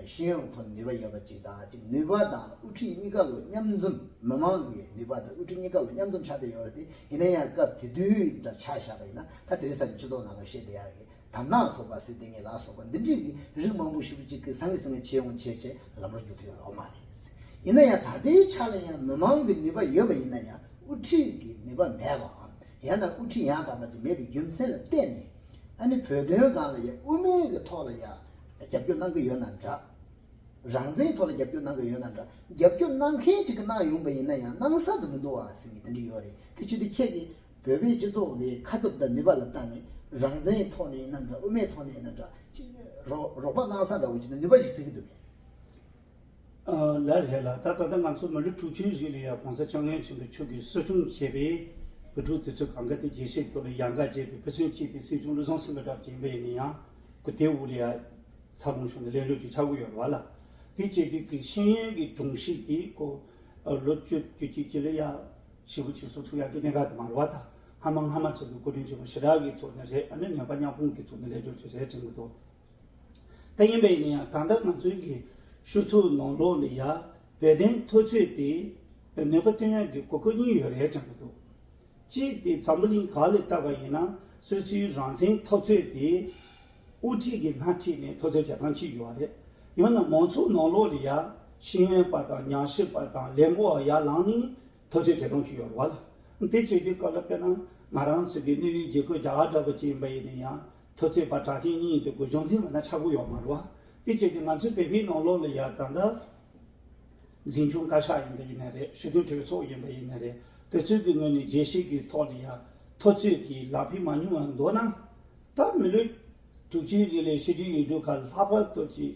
ཤེས་ཡོན་ཐོག་ནུས་པ་ཡོད་པ་ཅིག་དང་ཅིག་ནུས་པ་དང་དབུ་ཁྲིད་གཉིས་ཀ་ལོ་མཉམ་འཛོམས་མི་མང་གི་ནུས་པ་དང་དབུ་ཁྲིད་གཉིས་ཀ་ལོ་མཉམ་འཛོམས་ཆགས་བསྡད་ཡོད་རེད་དེ་ཡིན་ན་ཡང་སྐབས་དེ་དུས་འདྲ་ཆ་བཞག་པ་ཡིན་ན་ད་དེ་རིང་སང་ཉིན་སྤྱི་ཚོགས་ནང་ལ་བཤད་བསྡད་ཡག་གི་དར་ནག་སོགས་པ་སྲིད་དེ་ངེད་ལ་སོགས་པ་འདི་འདྲའི་གི་རིགས་མང་པོ་ཞེ་པོ་ཅིག་གི་སང་གི་སང་གི་བྱེད་ཡོང་བྱེད་བྱེད་ལམ་རོ་རྒྱུག་ཐུབ་ཡོད་མ་རེད། ཡིན་ན་ཡང་ད་ལྟའི་ཆ་ལ་ཡང་མི་མང་གི་ནུས་པ་ཡོད་པ་ཡིན་ན་ཡང་དབུ་ཁྲིད་ཀྱི་ནུས་པ་མེད་པའམ་ཡང་ན་དབུ་ཁྲིད་ཡང་དག་པ་ཅིག་མེད་པའི་རྒྱུ་མཚན་ལ་བརྟེན་ནས་ཨ་ནི་བོད་དོན་སྒང་ལ་ཡང་དབུ་མའི་གི་ཐོག་ལ་ཡང་རྒྱབ་སྐྱོར་གནང་གི་ཡོད་ན་འདྲ། རང་བཙན་ཐོག་ལ་རྒྱབ་སྐྱོར་གནང་གི་ཡོད་ན་འདྲ། རྒྱབ་སྐྱོར་གནང་མཁན་ཅིག་གིས་གནང་ཡོང་པ་ཡིན་ན་ཡང་གནང་ས་དེ་མི་འདུག་བ་ཟེར་མཁན་དེ་འདྲ་ཡོད་རེད། དེ་བྱེད་དུས་ཁྱེད་ཀྱིས་བོད་པའི་སྤྱི་ཚོགས་ཀྱི་ཁ་ཐུབ་དང་ནུས་པ་ལ་བལྟས་ནས་རང་བཙན་ཐོག་ནས་ཡིན་ན་འདྲ་དབུ་མའི་ཐོག་ནས་ཡིན་ན་འདྲ་ཅིག་རོགས་རོགས་པ་གནང་ས་འདྲ་བོ་ཅིག་དང་ནུས་པ་ཞིག་གཟིགས་ཀྱི་འདུག་གས། ཨ་ལགས་རེད་ལགས། ད་ད་ལྟ་ང་ཚོ་མི་ལོ་དྲུག་ཅུའི་རིང་ལ་ཡང་༸གོང་ས་༸སྐྱབས་མགོན་ཆེན་པོ་མཆོག་གིས་གསོ་སྐྱོང་བྱས་པའི་བོད་ཕྲུག་དེ་ཚོ་གང་ག་དེ་རྒྱལ་སྤྱིའི་ཐོག་ལ་ཡར་འགའ་བྱས་པའི་ཕུལ་བྱུང་སྤྱི་དེ་སྲིད་སྐྱོང་བློ་བཟང་སེང་གེ་འདྲ་བ་ཅིག་ཡིན་པ་ཡིན་ན་ཡང་ཁོ་དེའི་འོག་ལ་ཡང་འཚར་ལོངས་བྱུང་ནས་ལས་འགུལ་ཅིག་ཆགས་ཀྱི་ཡོད་རེད་བ་ལ། དེ་བྱས་དུས་ཀྱི་ཤེས་ཡོན་གྱི་གྲོང་གཤིས་དེ་ཁོ་ལོ་བཅུ་བཅུ་གཅིག་ཅིག་ལ་ཡང་ཞེ་པོ་ཅིག་བཟོ་ཐུབ་ཡག་གི་གནད་འགག་དེ་མ་རེད་བ། ད་སྔ་མ་སྔ་མ་ཚོ་གི་སྐུ་མགྲོན་ཆེན་པོ་ཞེ་དྲག་གི་ཐོག་ནས་རེད། ཨ་ནི་ནུས་པ་མཉམ་སྤུངས་ཀྱི་ཐོག་ནས་ལས་འགུལ་ཅིག་རེད་དྲན་གྱི་འདུག། ད་ཡིན་པ་ཡིན་ན་ཡང་ད་ལྟ་ང་ཚོའི་གི་ཤོག་ཚོགས་ནང་ལོགས་ལ་ཡ་བོད་དོན་འཐབ་རྩོད་དེ་ནུས་པ་བཏོན་ཡག་གི་གོ་སྐབས་གཉིས་ཡོད་རེད་དྲན་གྱི་འདུག། གཅིག་དེ་འཛམ་བུ་གླིང་ག་ལ་བལྟས་པ་ཡིན་ན་སོ་སོའི་རང་བཙན་འཐབ་རྩོད་དེ་དབུ་ཁྲིད་ཀྱི་སྣེ་ཁྲིད་ནས་འཐབ་རྩོད་བྱེད་སྟངས་གཅིག་ཡོད་རེད། ཡང་ན་མང་ཚོགས་ནང་ལོགས་ལ་ཡ་ཤེས་ཡོན་པ་དང་ཉམས་ཞིབ་པ་དང་ལས་འགུལ་བ་ཡར་ལངས་ནས། འཐབ་རྩོད་བྱེད་སྟངས་ཅིག་ཡོད་རེད་བ་ལ། དེ་བྱེད་དུས་སྐབས་ལ་དཔེར་ན་ང་རང་ཚོ་གི་གནས་ཡུལ་རྒྱལ་ཁབ་རྒྱ་གར་འདྲ་པོ་ཅིག་ཡིན་པ་ཡིན་ན་ཡང་འཐབ་རྩོད་པ་གྲགས་ཅན་གཉིས་དེ་གོ་གཞུང་འཛིན་པ་ན་ཆགས་ཀྱི་ཡོད་མ་རེད་བ། དེ་བྱེད་དུས་ང་ཚོའི་བོད་པའི་ནང་ལོགས་ལ་ཡ་ད་ལྟ་འཛིན་སྐྱོང་བཀའ་ཤག་ཡིན་པ་ཡིན་ན་རེད། སྤྱི་མཐུན་གྲོས་ཚོགས་ཡིན་པ་ཡིན་ན་རེད། དེ་ཚོའི་གི་ངོས་ནས་རྒྱལ་སྤྱི་གི་ཐོག་ལ་ཡ་འཐབ་རྩོད་ཀྱི་ལག་ཕན་མ་ཉུང་བ་འདོད་ན། ད་མི་ལོ་དྲུག་ཅུའི་རིང་ལ་ཕྱི་དྲིལ་ཡིག་འབྲུ་ཁག་ལྷག་པར་དུ་ཅིག་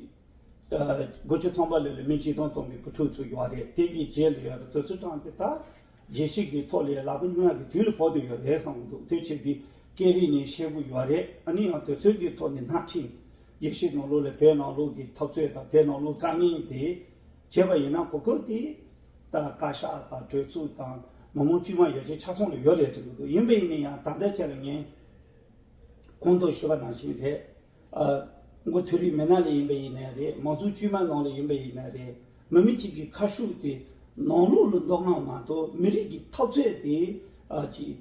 དགུ་བཅུ་ཐམ་པ་ལོན་ལ་མི་ཆིག་སྟོང་སྟོང་གི་བུ་ཕྲུག་ཚོ་ཡོད་རེད། དེ་གི་རྗེས་ལ་ཡོད་རེད། དེ་ཚོ་དྲངས་ཏེ་ད་རྒྱལ་སྤྱི་གི་ཐོག་ལ་ལག་པ་ཉོ་ཡག་གི་དུས་ལ་བབ་བསྡད་ཡོད་རེད་བསམ་གྱི་འདུག། དེ་བྱས་དུས་སྐད་རིགས་ནས་བཤད་དགོས་ཡོད་རེད། ཨ་ནི་ཡང་དེ་ཚོའི་གི་ཐོག་ནས་སྣེ་ཁྲིད་རྒྱལ་སྤྱི་ནང་ལོགས་ལ་བོད་ནང་ལོགས་ཀྱི་འཐབ་རྩོད་དང་བོད་ནང་ལོགས་དཀའ་ངལ་དེ་བྱས་པ་ཡིན་ན་གོ་སྐབས་དེ་ད་བཀའ་ཤག་དང་གྲོས་ཚོགས་དང་ མི་མང་དཀྱུས་མ་ཡོད་ཚད་ཆ་ཚང་ལ་ཡོད་རེད་དྲན་གྱི་འདུག་ཡིན་པ་ཡིན་ན་ཡང་ད་ལྟའི་ཆ་ལ་ངས་གོང་དུ་ཞུས་པ་ནང་བཞིན་རེད། ཨ། མགོ་ཐོད་རིགས་མི་སྣ་ལ་ཡིན་པ་ཡིན་ནའི་རེད། མང་ཚོགས་དཀྱུས་མ་ནང་ལ་ཡིན་པ་ཡིན་ནའི་རེད། མི་མི་གཅིག་གི་ཁ་ཕྱོགས་དེ་ནང་ལོགས་ལ་འདུ་ཁང་མ་གཏོགས་མི་རིགས་ཀྱི་འཐབ་རྩོད་དེ། ཨ། ཅིག་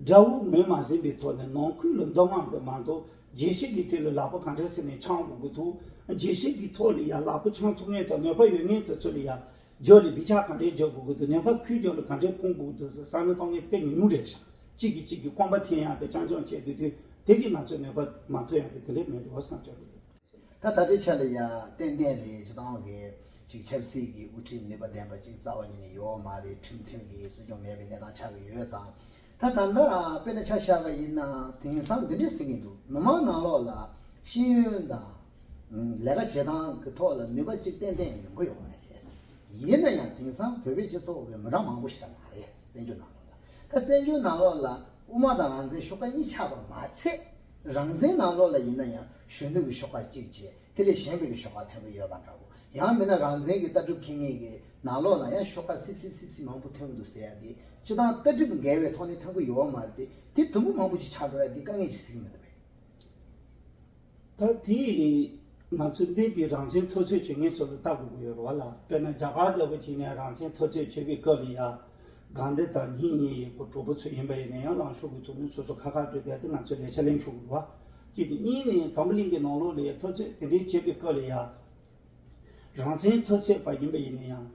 དགྲ་བོ་ངོས་མ་ཟིན་པའི་ཐོག་ནས་ནང་ཁུལ་ལ་འདུ་ཁང་དེ་མ་གཏོགས་རྒྱལ་སྤྱི་གི་ཐོག་ལ་ལག་པ་ག་འདྲ་ཟེར་ནས་འཆང་དགོས་ཀྱི་འདུག་རྒྱལ་སྤྱི་གི་ཐོག་ལ་ཡང་ལག་པ་འཆང་ཐུབ་མཁན་དང་ནུས་པ་ཡོད་མཁན་དེ་ཚོ་ལ་ཡང་རྒྱབ་ལ་བེད་སྤྱོད་ག་འདྲས་རྒྱག་དགོས་ཀྱི་འདུག་ནུས་པ་ཁོའི་རྒྱབ་ལ་ག་འདྲས་སྤུངས་དགོས་ཀྱི་འདུག་ཟེར་བསམ་བློ་གཏོང་མཁན་དཔེ་ཉུང་ཉུང་རེད་ཤག་གཅིག་གིས་གཅིག་གི་རྐང་པ་འཐེན་ཡག་དེ་རྐྱང་རྐྱང་བྱས་སྡོད་དུས་དེ་གིས་ང་ཚོའི་ནུས་པ་མ་ཐོན་ཡག་དེ་དེ་ལས་མེད་འགྲོ་བསམ་བྱ་རུ་འདུག་ད་ལྟའི་ཆ་ལ་ཡ་ཏན་ཏན་རེད། སྤྱི་བཏང་གི་ཅིག་ཆབ་སྲིད་ཀྱི་དབུ་ཁྲིད་ནུས་པ་ལྡན་པ་ཅིག་རྩ་བ་ཉིད་ནས་ཡོད་མ་རེད། ཁྲིམས་མཐུན་གྱི་སྲིད་སྐྱོང་མེད་པའི་གནས་སྟངས་ཆགས་ཀྱི་ཡོད་ཙང་། ད་ད་ལྟ་དཔེར་ན་ཆ་བཞག་པ་ཡིན་ན་དེང་སང་འདི་འདྲས་ཟེར་གྱི་འདུག་མི་མང་ནང་ལོགས་ལ་ཤེས་ཡོན་དང་ལས་ཀ་བྱེད་སྟངས་ཀྱི་ཐོག་ལ་ནུས་པ་ཅིག་ཏན་ཏན་ཡོང་གི་ཡོད་རེད། ཡིན་ན་ཡང་དེང་སང་བོད་པའི་སྤྱི་ཚོགས་ཀྱི་མི་གྲངས་མང་པོ་ཞིག་ད་མ་རེད། བཙན་བྱོལ་ནང་ལོགས་ལ། ད་བཙན་བྱོལ་ནང་ལོགས་ལ་དབུ་མ་དང་རང་བཙན་ཤོག་ཁག་གཉིས་ཆགས་པ་མ་ཚད། རང་བཙན་ནང་ལོགས་ལ་ཡིན་ན་ཡང་གཞོན་ནུ་གི་ཤོག་ཁག་གཅིག་བྱས། དེ་ལས་གཞན་པའི་གི་ཤོག་ཁག་ཐོན་གི་ཡོད་པ་འདྲ་བོ། ཡང་མིན་ན་རང་བཙན་གི་ལྟ་གྲུབ་འཁྱེར་མཁན་གི་ནང་ལོགས་ལ་ཡང་ཤོག་ཁག་སིབ་སིབ་སིབ་སིབ་མང་པོ་ཐོན་གི་འདུག་ཟེར་ཡ་དེ་སྤྱི་བཏང་ལྟ་གྲུབ་འགལ་བའི་ཐོག་ནས་ཐོན་གི་ཡོད་པ་མ་རེད་དེ། དེ་དུམ་བུ་མང་པོ་ཅིག་ཆགས་འགྲོ་ཡ་དེ་དཀའ་ངལ་ཅིག་གཟིགས་གི་མི་འདུག་པས། ད་དེ་ང་ཚོ་འདས་པའི་རང་བཙན་འཐབ་རྩོད་བྱེད་མཁན་ཚོ་ལ་ལྟ་དགོས་ཀྱི་ཡོད་རེད་བ་ལ། དཔེར་ན་རྒྱ་གར་འདྲ་བོ་ཅིག་ནས་རང་བཙན་འཐབ་རྩོད་བྱེད་པའི་སྐབས་ལ་ཡ། དགའ་ལྡན་དང་གཉེན་ཉེ་ཡི་གོ་གྲོགས་པོ་ཚོ་ཡིན་པ་ཡིན་ན་ཡང་ལངས་ཕྱོགས་ཀྱི་ཐོག་ནས་སོ་སོ་ཁ་ཁ་སྤྲོད་བསྡད་དེ་ང་ཚོས་ལས་འཆར་ལེན་ཆོག་གི་རེད་བ། གཅིག་གཉིས་ནས་འཛམ་བུ་གླིང་གི་ནང་ལོགས་ལ་ཡ་འཐབ་རྩོད་དེ་འདྲའི་བྱེད་པའི་སྐབས་ལ་ཡ། རང་བཙན་འཐབ་རྩོད་པ་ཡིན་པ་ཡིན་ན་ཡང་།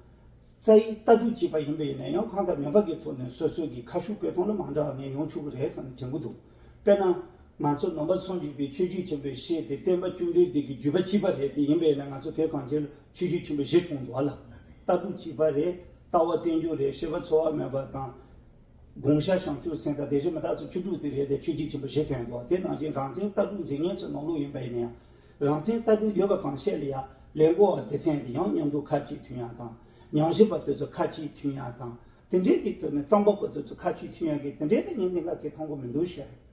རྩ་བའི་ལྟ་གྲུབ་གཅིག་པ་ཡིན་པ་ཡིན་ན་ཡང་གང་ལྟར་མོས་པ་གི་ཐོག་ནས་སོ་སོ་གི་ཁ་ཕྱོགས་བཀོད་སྟངས་ལ་མ་འདྲ་བ་ནས་ཡོང་ཆོག་གི་རེད་བསམ་ནས་དྲན་གྱི་འདུག་དཔེར་ན། ང་ཚོ་ནང་པ་སངས་རྒྱས་པའི་ཆོས་བརྒྱུད་ཆེན་པོའི་བཤད་དེ་སྟོན་པ་བཅོམ་ལྡན་འདས་ཀྱི་བརྒྱུད་པ་གཅིག་པ་རེད་དེ་ཡིན་པས་ན་ང་ཚོ་བོད་གངས་ཅན་ལ་ཆོས་བརྒྱུད་ཆེན་པོ་བཞི་བྱུང་འདུག་ཨ་ལ། ལྟ་གྲུབ་གཅིག་པ་རེད། ལྟ་བ་བསྟན་འགྱུར་རེད། སྤྱོད་པ་འཚེ་བ་མེད་པ་དང་། དགོངས་ཞག་བྱང་ཆུབ་སེམས་དང་དེ་བཞིན་མི་རྟག་སོགས་བཅུ་དྲུག་དེ་རེད་དེ་ཆོས་བརྒྱུད་ཆེན་པོ་བཞི་ཐོན་འདུག་དེ་ནང་བཞིན་རང་བཙན་ལྟ་གྲུབ་འཛིན་མཁན་ཚོའི་ནང་ལོགས་ཡིན་པ་ཡིན་ན་ཡང་། རང་བཙན་ལྟ་གྲུབ་ཡོད་པ་གང་བཤད་ལ་ཡང་ལས་འགུལ་བ་སྡེ་ཚན་དེ་ཡང་མཉམ་དུ་ཁ་གཅིག་མཐུན་ཡག་དང་། ཉམས་ཞིབ་པ་དེ་ཚོ་ཁ་གཅིག་མཐུན་ཡག་དང་། དེ་འདྲའི་གི་ཐོག་ནས་རྩོམ་པ་པོ་དེ་ཚོ་ཁ་གཅིག་མཐུན་ཡག་གི་དེ་འདྲའི་དེ་ངས་གནད་འགག་གི་མཐོང་གི་མི་འདུག་ཞེས།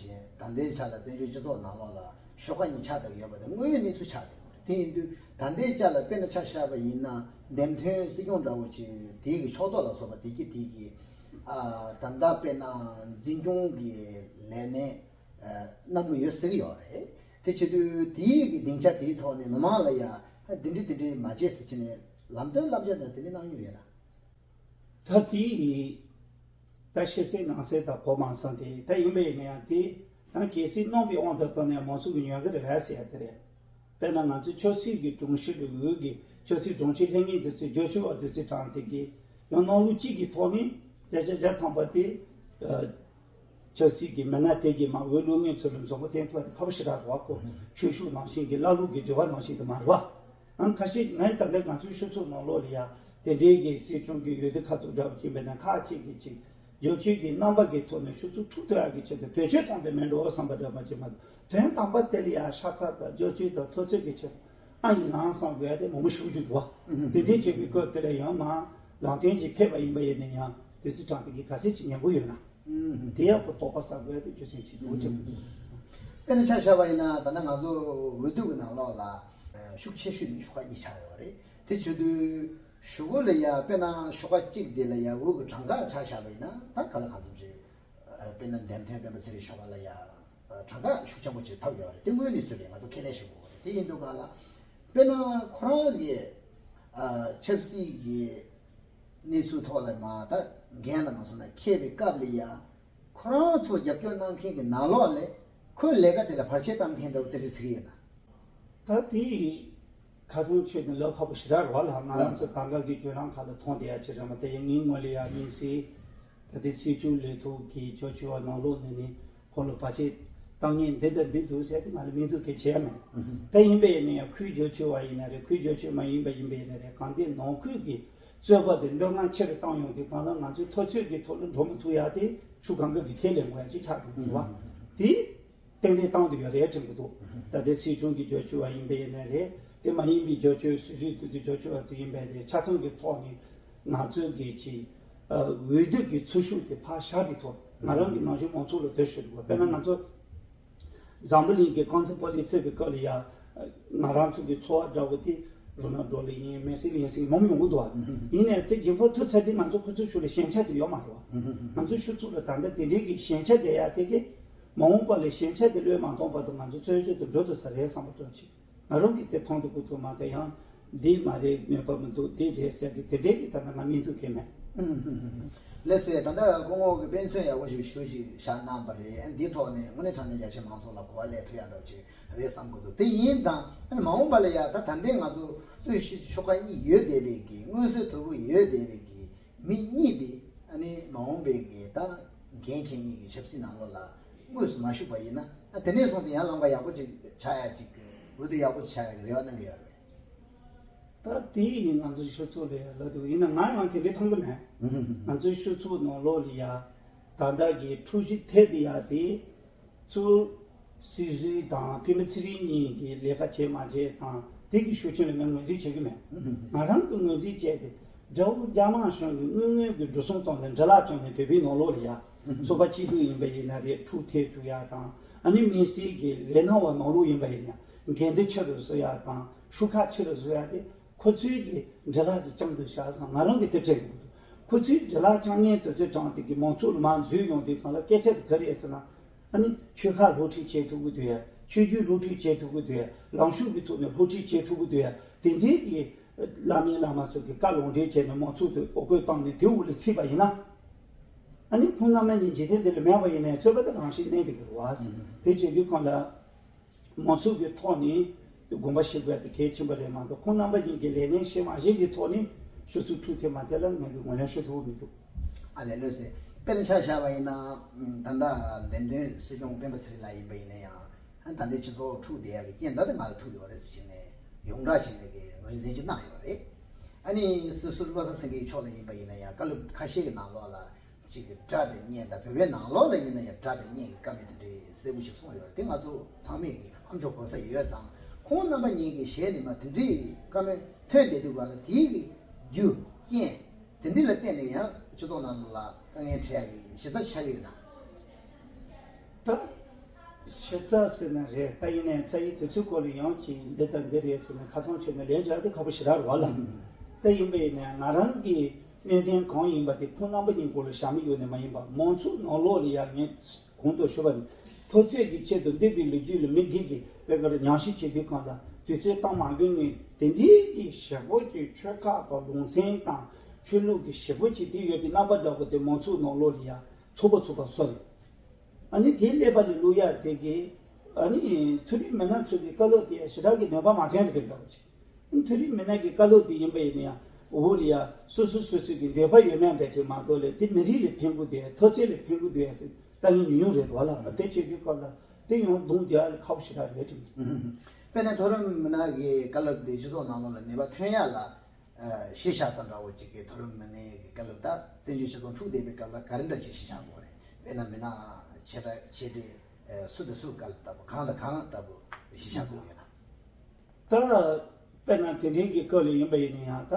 ད་ལྟའི་ཆ་ལ་བཙན་བྱོལ་སྤྱི་ཚོགས་ནང་ལོགས་ལ་ཤོག་ཁག་གཉིས་ཆགས་བསྡད་ཡོད་པ་དེ་དངོས་ཡོད་གནས་ཚུལ་ཆགས་བསྡད་ཡོད་རེད། དེ་ཡིན་དུས་ད་ལྟའི་ཆ་ལ་དཔེར་ན་ཆ་བཞག་པ་ཡིན་ན་འདེམས་ཐོན་སྲིད་སྐྱོང་འདྲ་བོ་ཅིག་དེའི་གི་ཕྱོགས་གཏོགས་ལ་སོགས་པ་དེ་གི་དེ་གི་ཨ་ད་ལྟ་དཔེར་ན་འཛིན་སྐྱོང་གི་ལས་གནས་ཨ་གནང་གི་ཡོད་ཟེར་གི་ཡོད་རེད། དེ་བྱེད་དུས་དེའི་གི་སྡིངས་ཆ་དེའི་ཐོག་ནས་མི་མང་ལ་ཡ་འདི་འདྲི་འདི་འདྲི་མ་བྱེད་ཟེར་བྱས་ནས་ལམ་སྟོན་བསླབ་བྱ་འདྲ་དེ་འདྲི་གནང་མྱོང་ཡོད་ལ། ད་དེ་ད་ཤེས་གསལ་ནང་གསལ་དང་གོ་མ་སོང་སྟེ་ད་ཡིན་པ་ཡིན་ན་ཡང་དེ་ཡང་གལ་སྲིད་གནང་བའི་དབང་དུ་བཏང་ན་མང་ཚོགས་ཀྱི་ཉོ་གི་རེད་བས་ཟེར་ཡ་དེ་རེད། དཔེར་ན་ང་ཚོའི་ཆབ་སྲིད་ཀྱི་དྲུང་ཆེ་ལ་འོས་ཀྱི་ཆབ་སྲིད་དྲུང་ཆེ་ལྷན་ངེས་དེ་ཚོས་རྒྱབ་སྐྱོར་བ་དེ་ཚོའི་གྲངས་དེ་གི་ཡང་གནང་ལུགས་གཅིག་གི་ཐོག་ནས་བརྒྱ་ཆ་བརྒྱ་ཐམ་པ་དེ། ཆབ་སྲིད་ཀྱི་མི་སྣ་དེ་གིས་མ་འོས་བླུག་མཁན་ཚོ་ལ་མཛུབ་མོ་བསྟན་ཐུབ་པ་དེ་ཁག་པོ་ཞེ་དྲག་རེད་བ་ཁོ། ཆོས་ཕྱོགས་ནང་བཞིན་གྱི་བླ་ལུགས་ཀྱི་འབྲེལ་བ་ནང་བཞིན་དུ་མ་རེད་བ། ཨང་ཁ་ཤས་ངས་ད་ལྟ་ང་ཚོའི་ཤོག་ཚོགས་ནང་ལོགས་ལ་ཡ་དེ་འདྲའི་གི་སྲིད་སྐྱོང་གི་འོས་བསྡུ་ཁ་ཐུག་འདྲ་བ་ཅིག་མེད་ན་ཁག་ཅིག་གི་ཅིག་རྒྱབ་སྐྱོར་གྱི་རྣམ་པ་གི་ཐོག་ནས་ཤོག་ཚོགས་འཁྲུག་ཐུབ་ཡག་གི་ཆེད་དུ་བེད་སྤྱོད་བཏང་དེ་མེད་འགྲོ་བསམ་པ་འདྲ་མ་ཅིག་མ་གཏོགས་དོན་དམ་པ་དེ་ལ་ཡ་ཤ་ཚ་དང་རྒྱབ་སྐྱོར་དང་ཐུབ་ཚོད་ཀྱི་ཆེད་དུ་ཨ་ཡིན་ནའང་བསམ་དགོས་ཡ་དེ་མང་པོ་ཞིག་བརྗོད་འདུག་བ། དེ་འདྲའི་བྱེད་པའི་སྐབས་དེ་ལ་ཡང་མ་ལམ་སྟོན་ཅིག་ཕེབས་པ་ཡིན་པ་ཡིན་ན་ཡང་དུས་ཚོད་གྲངས་དེ་གི་ག་ཚད་ཅིག་ཉན་གི་ཡོད་ན། དེ་ཡག་པོ་དོགས་པ་ཟ་དགོས་ཏེ་རྒྱུ་མཚན་ཅིག་འདུག་ཅེས། དཔེར་ན་ཆ་བཞག་པ་ཡིན་ན་ད་ལྟ་ང་ཚོ་འོས་བསྡུ་གི་ནང་ལོགས་ལ་ཤུགས་ཆེ་ཤོས་ནི་ཤོག་ཁག་གཉིས་ཆགས་ཡོད་རེད། དེ་བྱེད་དུས་གཞུག་གུ་ལ་ཡ་དཔེར་ན་ཤོག་ཁག་གཅིག་དེ་ལ་ཡ་འོས་ཀྱི་གྲངས་ཀ་ཆ་བཞག་པ་ཡིན་ན་ད་ག་ལ་གང་འཚམ་ཅིག་དཔེར་ན་འདེམས་ཐོན་སྤེན་པ་ཚེ་རིང་ཤོག་ཁག་ལ་ཡ་གྲངས་ཀ་ཤུགས་ཆེན་པོ་ཅིག་ཐོབ་ཡོད་རེད། དེ་དངོས་གནས་སུ་རེད། ང་ཚོ་ཁས་ལེན་ཞུ་དགོས་རེད། དེ་ཡིན་དུས་ག་ལ་དཔེར་ན་ཁོ་རང་གི་ཆབ་སྲིད་ཀྱི་གནས་ཚུལ་ཐོག་ལ་མ་ད་འགན་ལ་མ་སོང་ན་འཁྱེར་བའི་སྐབས་ལ་ཡ་ཁོ་རང་ཚོ་རྒྱབ་སྐྱོར་གནང་མཁན་གྱི་ནང་ལོགས་ལས་ཁོའི་ལས་ཀ་དེ་ལ་བར་ཆད་བཏང་མཁན་འདྲ་བོ་དེ་རེད་ཟེར་གྱི་ཡོད་ན། ད་དེ་ཁ་སང་ཆོས་ནི་ལབ་ཁག་པོ་ཞེ་དྲག་རེད་བ་ལ། ང་རང་ཚོ་གང་ག་གི་བརྒྱུད་ལམ་ཁག་ལ་མཐོང་བསྡད་ཡ་ཅིག་རེད་མ། དེ་ཡང་ངའི་ངོས་ལ་ཡ་དམིགས་བསལ་ད་ལྟའི་སྲིད་སྐྱོང་ལས་ཐོག་གི་རྒྱབ་སྐྱོར་བ་ནང་ལོགས་ནས་ནི་ཁོང་ལ་བར་ཆད་བཏང་མཁན་འདི་དང་འདི་འདུག་ཟེར་ཏེ་ང་ལ་མིང་འཛུགས་གལ་ཆེ་ཡ་མེད། ད་ཡིན་པ་ཡིན་ན་ཡང་ཁོའི་རྒྱབ་སྐྱོར་བ་ཡིན་ན་རེད། ཁོའི་རྒྱབ་སྐྱོར་མ་ཡིན་པ་ཡིན་པ་ཡིན་ན་རེད། གང་ལྟར་ནང་ཁུལ་གྱི་རྩོད་པ་དེ་འདོད་རྔམ་ཆེ་རུ་བཏང་ཡོང་དུས་གང་ལྟར་ང་ཚོའི་འཐབ་རྩོད་ཀྱི་ཐོག་ལ་འགྲོ་མི་ཐུབ་ཡ་དེ་ཕྱོགས་གང་ག་གི་ཁས་ལེན་དགོས་ཡ་ཅིག་ཆགས་འདུག་གི་བ། དེ་ཏན་ཏན་བཏང་དུ་ཡོད་རེད་དྲན་གྱི་འདུག་ད་ལྟའི་སྲིད་སྐྱོང་གི་རྒྱབ་སྐྱོར་བ་ཡིན་པ་ཡིན་ན་རེད། དེ་མ་ཡིན་པའི་རྒྱབ་སྐྱོར་སྲིད་ཇུས་དེ་དུ་རྒྱབ་སྐྱོར་བ་ཚོ་ཡིན་པ་རེད། ཆ་ཚང་གི་ཐོག་ནས་ང་ཚོའི་གི་ཅིག་འོས་བསྡུ་གི་ཚོགས་ཞུགས་དེ་ཕར་བཞག་པའི་ཐོག་ང་རང་གི་ནང་བཞིན་མང་ཚོགས་ལ་དེ་ཞུ་དགོས། དཔེར་ན་ང་ཚོ་འཛམ་བུ་གླིང་གི་རྐང་འཛིན་པོ་ལི་རྩེད་པའི་སྐབས་ལ་ཡ་ང་རང་ཚོ་གི་ཚོ་བ་འདྲ་བོ་དེ་ རོ་ན་ཌོ་ལི་ཡིན། མེ་སི་ལི་ཡིན་ཟེར་མང་ཡོང་གི་འདུག་བ། ཡིན་ནའི་དེ་རྒྱུན་པར་ཐུག་ཚར་དུས་ང་ཚོ་ཁོ་ཚོའི་ཤུགས་ལ་ཞན་ཆ་དེ་ཡོད་མ་རེད་བ། ང་ཚོའི་ཤུགས་ཚུགས་ལ་ད་ལྟ་དེ་འདྲའི་གི་ཞན་ཆ་དེ་ཡ་དེ་གི་མ་འོངས་པ་ལ་ཞན་ཆ་དེ་བློས་མ་གཏོང་བར་དུ་ང་ཚོ་འཚོ་བཞིན་དུ་འགྲོ་ཐུབ་ས་རེད་བསམ་པ་འདྲ་ཅིག་ང་རང་གིས་དེ་མཐོང་དུ་གུ་ཐུག་མ་གཏོགས་ཡང་འདི་མ་རེད། ནུས་པ་མི་འདུག་འདི་རེད་ཟེར་གི་དེ་འདྲའི་གི་ད་ལྟ་ང་སྨིན་ཚུགས་ཀྱི་མེད། ལགས་སེ། ད་ལྟ་སྐུ་ངོ་གི་དཔེ་མཚོན་ཡག་པོ་ཞིག་ཞུ་ཞིག་བཞག་གནང་པ་རེད། འདིའི་ཐོག་ནས་དངོས་གནས་དྲང་གནས་རྒྱ་ཆེ་མང་ཚོགས་ལ་གོ་བ་ལེན་ཐུབ་ཡག་འདྲ་བོ་ཅིག་རེད་བསམ་གི་འདུག་དེ་ཡིན་ཙང་ཨ་ནི་མ་འོངས་པ་ལ་ཡ་ད་ད་ལྟའི་ང་ཚོ་རྩོད་གཞི་ཆོལ་ཁ་གཉིས་ཡོད་བསྡད་པའི་གི་མངོན་གསལ་དོད་པོ་ཡོད་བསྡད་པའི་གི་མི་གཉིས་དེ་ཨ་ནི་མ་འོངས་པའི་གི་ད་འགན་འཁྱེར་མཁན་གྱི་ཆབ་སྲིད་ནང་ལོགས་ལ་དངོས་སུ་མ་ཞུགས་པ་ཡིན་ན་ཨ་དེ་ནས་བཟུང་སྟེ་ཡར་ལངས་པ་ཡག་པོ་ཅིག་ཆགས་ཡ་ཅིག་འོས་བསྡུ་ཡག་པོ་ཆགས་ཡ་གི་རེ་བ་གནང་གི་ཡོད་རེད། ད་དེ་ཡིན་ང་ཚོའི་ཤོད་ཚོད་ལས་ལ་འདུག་ཡིན་ན་ང་ཡང་དེ་འདྲའི་མཐོང་གི་མེད། ང་ཚོའི་ཤོད་ཚོད་ནང་ལོགས་ལ་ཡ་ད་ལྟ་གི་འཁྲུག་གཞི་ཐེབས་དེ་ཡ་དེ་གཙོ་བོ་སྲིད་ཟུར་དང་པད་མ་ཚེ་རིང་གཉིས་ཀྱིས་ལས་ཀ་བྱས་མ་བྱས་དང་དེ་གི་ཤུགས་རྐྱེན་ལ་ངས་ངོས་འཛིན་བྱེད་ཀྱི་མེད། ང་རང་གི་ངོས་འཛིན་བྱས་ཏེ་དགྲ་བོ་རྒྱ་དམར་གཞུང་གི་དངོས་དངོས་ཀྱི་འགྲོ་སོང་བཏང་ནས་འདྲ་ལག་བཅངས་ནས་བོད་པའི་ནང་ལོགས་ལ་ཡ་ཚོགས་པ་སྐྱིད་སྡུག་ཡིན་པ་ཡིན་ན་རེད། འཁྲུག་ཐེབས་བཅུག་ཡ་དང་ཨ་ནི་དམིགས་བསལ་གྱི་ལས་སྣང་བ་ནང་ལོགས་ཡིན་པ་ཡིན་ན་འགན་འདི་ཆེ་རུ་བཟོ་ཡ་དང་ཤུགས་ཁག་ཆེ་རུ་བཟོ་ཡ་དེ། ཁོ་ཚོའི་གི་འདྲ་ལག་ཅིག་བཅངས་འདུག་བཞག་ཙང་ང་རང་གི་དེ་དྲན་གི་འདུག་ཁོ་ཚོའི་འདྲ་ལག་བཅངས་མཁན་དེ་ཚོའི་གྲངས་དེ་གི་མང་ཚོགས་ལ་མར་འཛུལ་ཡོང་དུས་སྒང་ལ་སྐད་ཆ་དེ་ག་རེ་ཟེར་ན། ཨ་ནི་ཆོལ་ཁ་སློབ་ཁྲིད་བྱེད་ཐུབ་གི་འདུག་ཡ། ཆོས་བརྒྱུད་སློབ་ཁྲིད་བྱེད་ཐུབ་གི་འདུག་ཡ། ལངས་ཕྱོགས་ཀྱི་ཐོག་ནས་སློབ་ཁྲིད་བྱེད་ཐུབ་གི་འདུག་ཡ། དེ་འདྲའི་གི་བླ་མའི་བླ་མ་ཚོ་གི་བཀའ་ལུང་འདྲེན་བྱས་ནས་མང་ཚོགས་དེ་འོ་སྐོལ་བཏང་ནས་དེ་འོག་ལ་ཚུད་པ་ཡིན་ན། ཨ་ནི་ཁོང་རྣམ་པ་གཉིས་འཇིག་རྟེན་འདི་ལ་མེད་པ་ཡིན་ནའི་རྩོད་པ་དེ་རང་བཞིན་གནས་བསྡད་ཀྱི་རེད་བ། དེ་བྱེད་དུས་སྒང་ལ། མང་ཚོགས་ཀྱི་ཐོག་ནས་དགོངས་པ་བཞེས་དགོས་ཡ་དེ་གལ་ཆེན་པོ་རེད་མ་གཏོགས་ཁོང་རྣམ་པ་གཉིས་ཀྱིས་ལས་ལན་བྱས་མ་བྱས་ཀྱི་ཐོག་ནས་ཤོད་ཚུལ་འཁྲུག་ཐེབས་མ་ཐེབས་ལ་ངས་ཀྱི་ངོས་ལེན་ཞུ་ཐུབ་ཀྱི་མི་འདུག་ཨ་ལས་ལོས་ཟེར། དཔེར་ན་ཆ་བཞག་པ་ཡིན་ན་ད་ལྟ་འདེམས་ཐོན་སྲིད་སྐྱོང་སྤེན་པ་ཚེ་རིང་ལགས་ཡིན་པ་ཡིན་ན་ཡང་ད་ལྟའི་སྤྱི་ཚོགས་འཁྲུག་བསྡད་ཡ་གི་རྐྱེན་རྩ་དེ་ང་ལ་ཐུག་ཡོད་རེད་ཟེར་བྱས་ནས་ཡོངས་གྲགས་བྱས་ནས་ཀྱི་ངོས་འཛིན་ཅིག་གནང་ཡོད་རེད། ཨ་ནི་སྲིད་ཟུར་བློ་བཟང་སེང་གེ་མཆོག་ལ་ཡིན་པ་ཡིན་ན་ཡང་བཀའ་སློབ་ཁ་ཤས་ཀྱི་ནང་ལོགས་ལ། ཅིག་གི་དགྲ་དེ་རྙེད་དང་བོད་པའི་ནང་ལོགས་ལ་ཡིན་ན་ཡང་དགྲ་དེ་རྙེད་ཀྱི་བཀའ་མོལ་དེ་འདྲའི་གསལ་པོ་ཞིག་གསུངས་ཡོད་རེད། དེ་ང་ཚོ་ཚང་མས་ཀྱི་ཨ་མཆོག་གོ་ས་ཡོད་ཙང་ཁོང་རྣམ་པ་གཉིས་ཀྱི་ཞལ་ནས་མ་དེ་འདྲའི་བཀའ་མོལ་ཐོན་བསྡད་དུས་བར་ལ་དེའི་གི་རྒྱུ་རྐྱེན་དེ་འདྲ་ལ་བརྟེན་ནས་ཡང་སྤྱི་ཚོགས་ནང་ལ་དཀའ་ངལ་འཕྲད་ཡག་གི་གཞི་རྩ་ཆགས་ཡོད་ན། ད་གཞི་རྩ་ཟེར་ན་རེད། ད་ཡིན་ནའི་རྩ་ཡི་དེ་ཚོའི་སྐོར་ལ་ཡང་ཅིག་འདི་དང་འདི་རེད་ཟེར་ནས་ཁ་ཚང་ཆོད་ནས་ལན་རྒྱག་དེ་ཁག་པོ་ཞེ་དྲག་རེད་བ་ལ། ད་ཡིན་པ་ཡིན་ནའི་ང་རང་གི་གནད་དོན་གང་ཡིན་པ་དེ་ཁོང་རྣམ་པ་གཉིས་སྐོར་ལ་བཞག་མི་ཡོད་ནི་མ་ཡིན་པ། མང་ཚོགས་ནང་ལོགས་ལ་ཡང་ངས་གོང་དུ་ཞུས་པ་ནི་འཐབ་རྩོད་ཀྱི་ཆེད་དུ་འདས་པའི་ལོ་རྒྱུས་ལ་མི་སྒེར་གྱི་དཔེ་ཁར་ཉམས་ཞིབ་བྱེད་དུས་སྒང་ལ་དུས་ཚོད་བཏང་མ་དགོས་ངེས་དེ་འདྲའི་གི་ཞེ་པོ་ཅིག་ཆོལ་ཁ་དང་ལུང་ཚན་དང་ཆོས་ལུགས་ཀྱི་ཞེ་པོ་ཅིག་དེ་ཡོད་པའི་རྣམ་པ་འདྲ་པོ་དེ་མང་ཚོགས་ནང་ལོགས་ལ་ཡང་ཚོགས་པ་ཚོགས་པ་བཟོ་རེད། ཨ་ནི་དེའི་ཀླད་པ་ལ་བླུག་ཡག་དེ་གི་ཨ་ནི་མཐོ་རིམ་མི་སྣ་ཚོ་གི་བཀའ་སློབ་དེ་ཞེ་དྲག་གི་ནུས་པ་མ་ཐོན་ལ་གི་འདྲ་བ་ཅིག་མཐོ་རིམ་མི་སྣ་གི་བཀའ་སློབ་དེ་ཡིན་པ་ཡིན་ན་ཡང་འོག་ལ་ཡ་སོ་སོ་སོ་སོ་གི་འདོད་པ་ཡོད་མེད་འདྲ་ཅིག་མ་གཏོགས་ལས་དེ་མི་རིགས་ལ་ཕན་གི་འདུག་ཡ། འཐབ་རྩོད་ལ་ཕན་གི་འདུག་ཡ་ཟེར་ལྟ་ངན་ཉུང་ཉུང་རེད་འདུག་བ་ལ། དེ་བྱེད་དུས་སྐབས་ལ་དེ་ཡང་རྡུང་རྒྱག་ཡ་ལ་ཁག་པོ་ཞེ་དྲག་རེད་དྲན། དཔེར་ན་མཐོ་རིམ་མི་སྣ་གི་བཀའ་སློབ་དེ་སྤྱི་ཚོགས་ནང་ལོགས་ལ་ནུས་པ་ཐོན་ཡ་ལ་གཞི་བཞག་ས་འདྲ་བོ་ཅིག་གི་མཐོ་རིམ་མི་སྣའི་གི་བཀའ་སློབ་ད་བཙན་བྱོལ་སྤྱི་ཚོགས་འཁྲུག་བསྡད་པའི་སྐབས་ལ་ག་རེ་འདྲ་ཅིག་གཞི་བཞག་དགོས་རེད། དཔེར་ན་མི་སྣ་ཆེ་ཕྲ་ཆེ་འབྲིང་སུ་དང་སུ་བཀའ་སློབ་ལྟ་བུ་གང་དང་གང་ལྟ་བུ་གཞི་བཞག་དགོས་ཡོད་ན། ད་དཔེར་ན་དེ་འདྲའི་གི་སྐབས་ལ་ཡིན་པ་ཡིན་ན་ཡང་ད་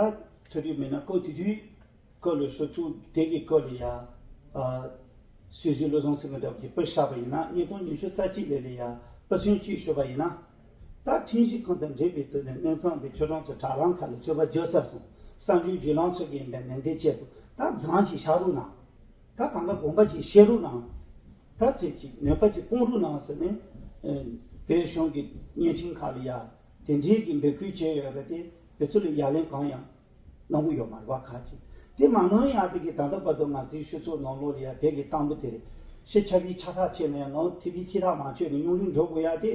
མཐོ་རིམ་མི་སྣ་སྐབས་དེ་དུས་སྐབས་ལ་ཞུ་ཚུལ་དེ་གི་སྐབས་ལ་ཡང་སྲིད་ཟུར་བློ་བཟང་སེང་གེ་འདྲ་བོ་གི་དཔེ་བཞག་པ་ཡིན་ན་ཉིས་སྟོང་ཉི་ཤུ་རྩ་གཅིག་ལོ་ལ་ཡང་དཔེ་མཚོན་གཅིག་ཞུ་བ་ཡིན་ན། ད་ཁྲིམས་ཞིབ་ཁང་དང་འབྲེལ་བའི་ཐོག་ནས་གནས་ཚང་དེ་ཁྱོད་རང་ཚོ་དྲ་ལམ་ཁག་ལ་རྩོད་པ་བརྗོད་ཚར་སོང་། གསར་འགྱུར་བརྒྱུད་ལམ་ཚོ་གི་ཡིན་པའི་ནན་ཏན་བྱས་སོང་། ད་རྫོང་ཅིག་བཞག་རོགས་གནང་། ད་གང་ག་དགོངས་པ་ཅིག་བཞེས་རོགས་གནང་། ད་ཚེ་གཅིག་ནུས་པ་ཅིག་སྤུངས་རོགས་གནང་ཟེར་ནས་བོད་གཞུང་གི་བརྙན་འཕྲིན་ཁག་ལ་ཡ་དེ་འདྲའི་གི་འབོད་སྐུལ་བྱས་ཡོད་རེད་དེ་དེ་ཚོ་ལ་ཡ་ལན་གང་ཡང་གནང་གི་ཡོད་མ་རེད་བ། ཁག་ཅིག་དེ་མ་གནང་ཡ་དེ་གི་ད་ལྟ་བར་དུ་ང་ཚོའི་ཤོད་ཚོགས་ནང་ལོགས་ལ་ཡ་བོད་ཀྱི་གཏམ་དཔེ་དེ་རེད། ཤི་ཆ་བི་ཆ་ཐག་ཆད་ནས་ཡང་ནང་ཐི་བི་ཐི་ཐག་མ་ཆོད་ནས་སྙུང་གླུ་འགྲོ་དགོས་ཡ་དེ།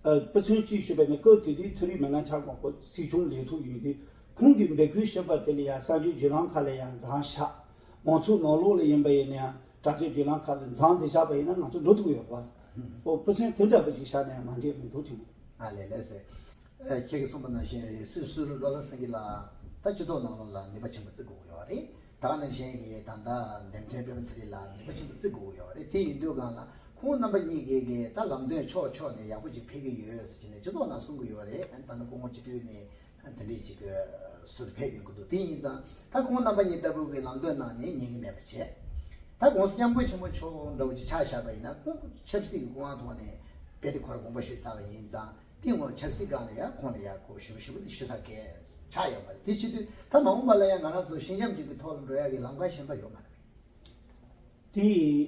དཔེ་མཚོན་གཅིག་ཞུས་པ་ནི་སྐབས་དེ་དུས་མཐོ་རིམ་མི་སྣ་ཆགས་གོང་ཁོ་སྲིད་སྐྱོང་ལས་ཐོག་ཡོད་དུས་ཁོང་གིས་འབོད་སྐུལ་ཞུས་པ་དེ་ལ་ཡང་གསར་འགྱུར་བརྒྱུད་ལམ་ཁག་ལ་ཡང་མཛངས་ཤག་མང་ཚོགས་ནང་ལོགས་ལ་ཡིན་པ་ཡིན་ན་ཡང་དྲ་རྒྱ་བརྒྱུད་ལམ་ཁག་ལ་མཛངས་དེ་བཞག་པ་ཡིན་ན་ང་ཚོ་འགྲོ་ཐུབ་ཡོད་པ། ཨོ་དཔེ་མཚོན་དེ་འདྲ་པོ་ཅིག་བཞག་ནས་མ་འགྲིག་མི་འདུག་ཅིང་། ཨ་ལས་ལས་ཟེར། ཁྱེད་ཀྱིས་གསུངས་པ་ནང་བཞིན་རེད། སྲིད་ཟུར་བློ་བཟང་སེང་གེ་ལགས་ད་སྤྱི་ཚོགས་ནང་ལོགས་ལ་ནུས་པ་ཆེན་པོ་བརྩི་དགོས་ཀྱི་ཡོད་རེད། ད་ག་ནང་བཞིན་གྱི་ད་ལྟ་འདེམས་ཐོན་པད་མ་ཚེ་རིང་ལགས་ནུས་པ་ཆེན་པོ་བརྩི་དགོས་ཀྱི་ཡོད་རེད། དེ་ཡིན་དུས་སྒང་ལ་ཁོང་རྣམ་པ་གཉིས་ཀྱིས་ཀྱི་ད་ལམ་སྟོན་ཕྱོགས་ཕྱོགས་ནས་ཡག་པོ་ཅིག་ཕེབས་ཀྱི་ཡོད་ཟེར་གྱི་ནས་སྤྱི་ཚོགས་ནང་གསུང་གི་ཡོད་རེད། ད་ནི་སྐུ་ངོ་སྤྱི་འཐུས་ནས་དེ་འདྲས་ཅིག་གི་ཟུར་ཕེབས་ཡོང་གི་འདུག་དེ་ཡིན་ཙང་ད་ཁོང་རྣམ་པ་གཉིས་ལྟ་བུ་གི་ལམ་སྟོན་གནང་ནས་ཉན་གྱི་མེད་པ་བྱས། ད་༸གོང་ས་༸སྐྱབས་མགོན་ཆེན་པོ་མཆོག་འདྲ་བོ་ཅིག་ཆ་བཞག་པ་ཡིན་ན་ཁོང་ཆབ་སྲིད་ཀྱི་སྐུ་དབང་ཐོག་ནས་རྦད་དེ་ཁོ་རང་དགོངས་པ་ཞུས་ཚར་བ་ཡིན་ཙང་ སྟེང་འོག་ཆབ་སྲིད་སྒང་ལ་ཡང་ཁོང་ལ་ཡང་ཁོ་ཞུ་ཞུ་བ་དེ་ཞུ་ས་གལ་ཆགས་ཡོད་པ་རེད། དེ་བྱེད་དུས་ད་མ་འོངས་པ་ལ་ཡང་ང་རང་ཚོ་ཤིང་འཇམ་གཅིག་གི་ཐོག་ལ་འགྲོ་ཡག་གི་ལམ་ཁ་གཞན་པ་ཡོད་མ་རེད། དེ་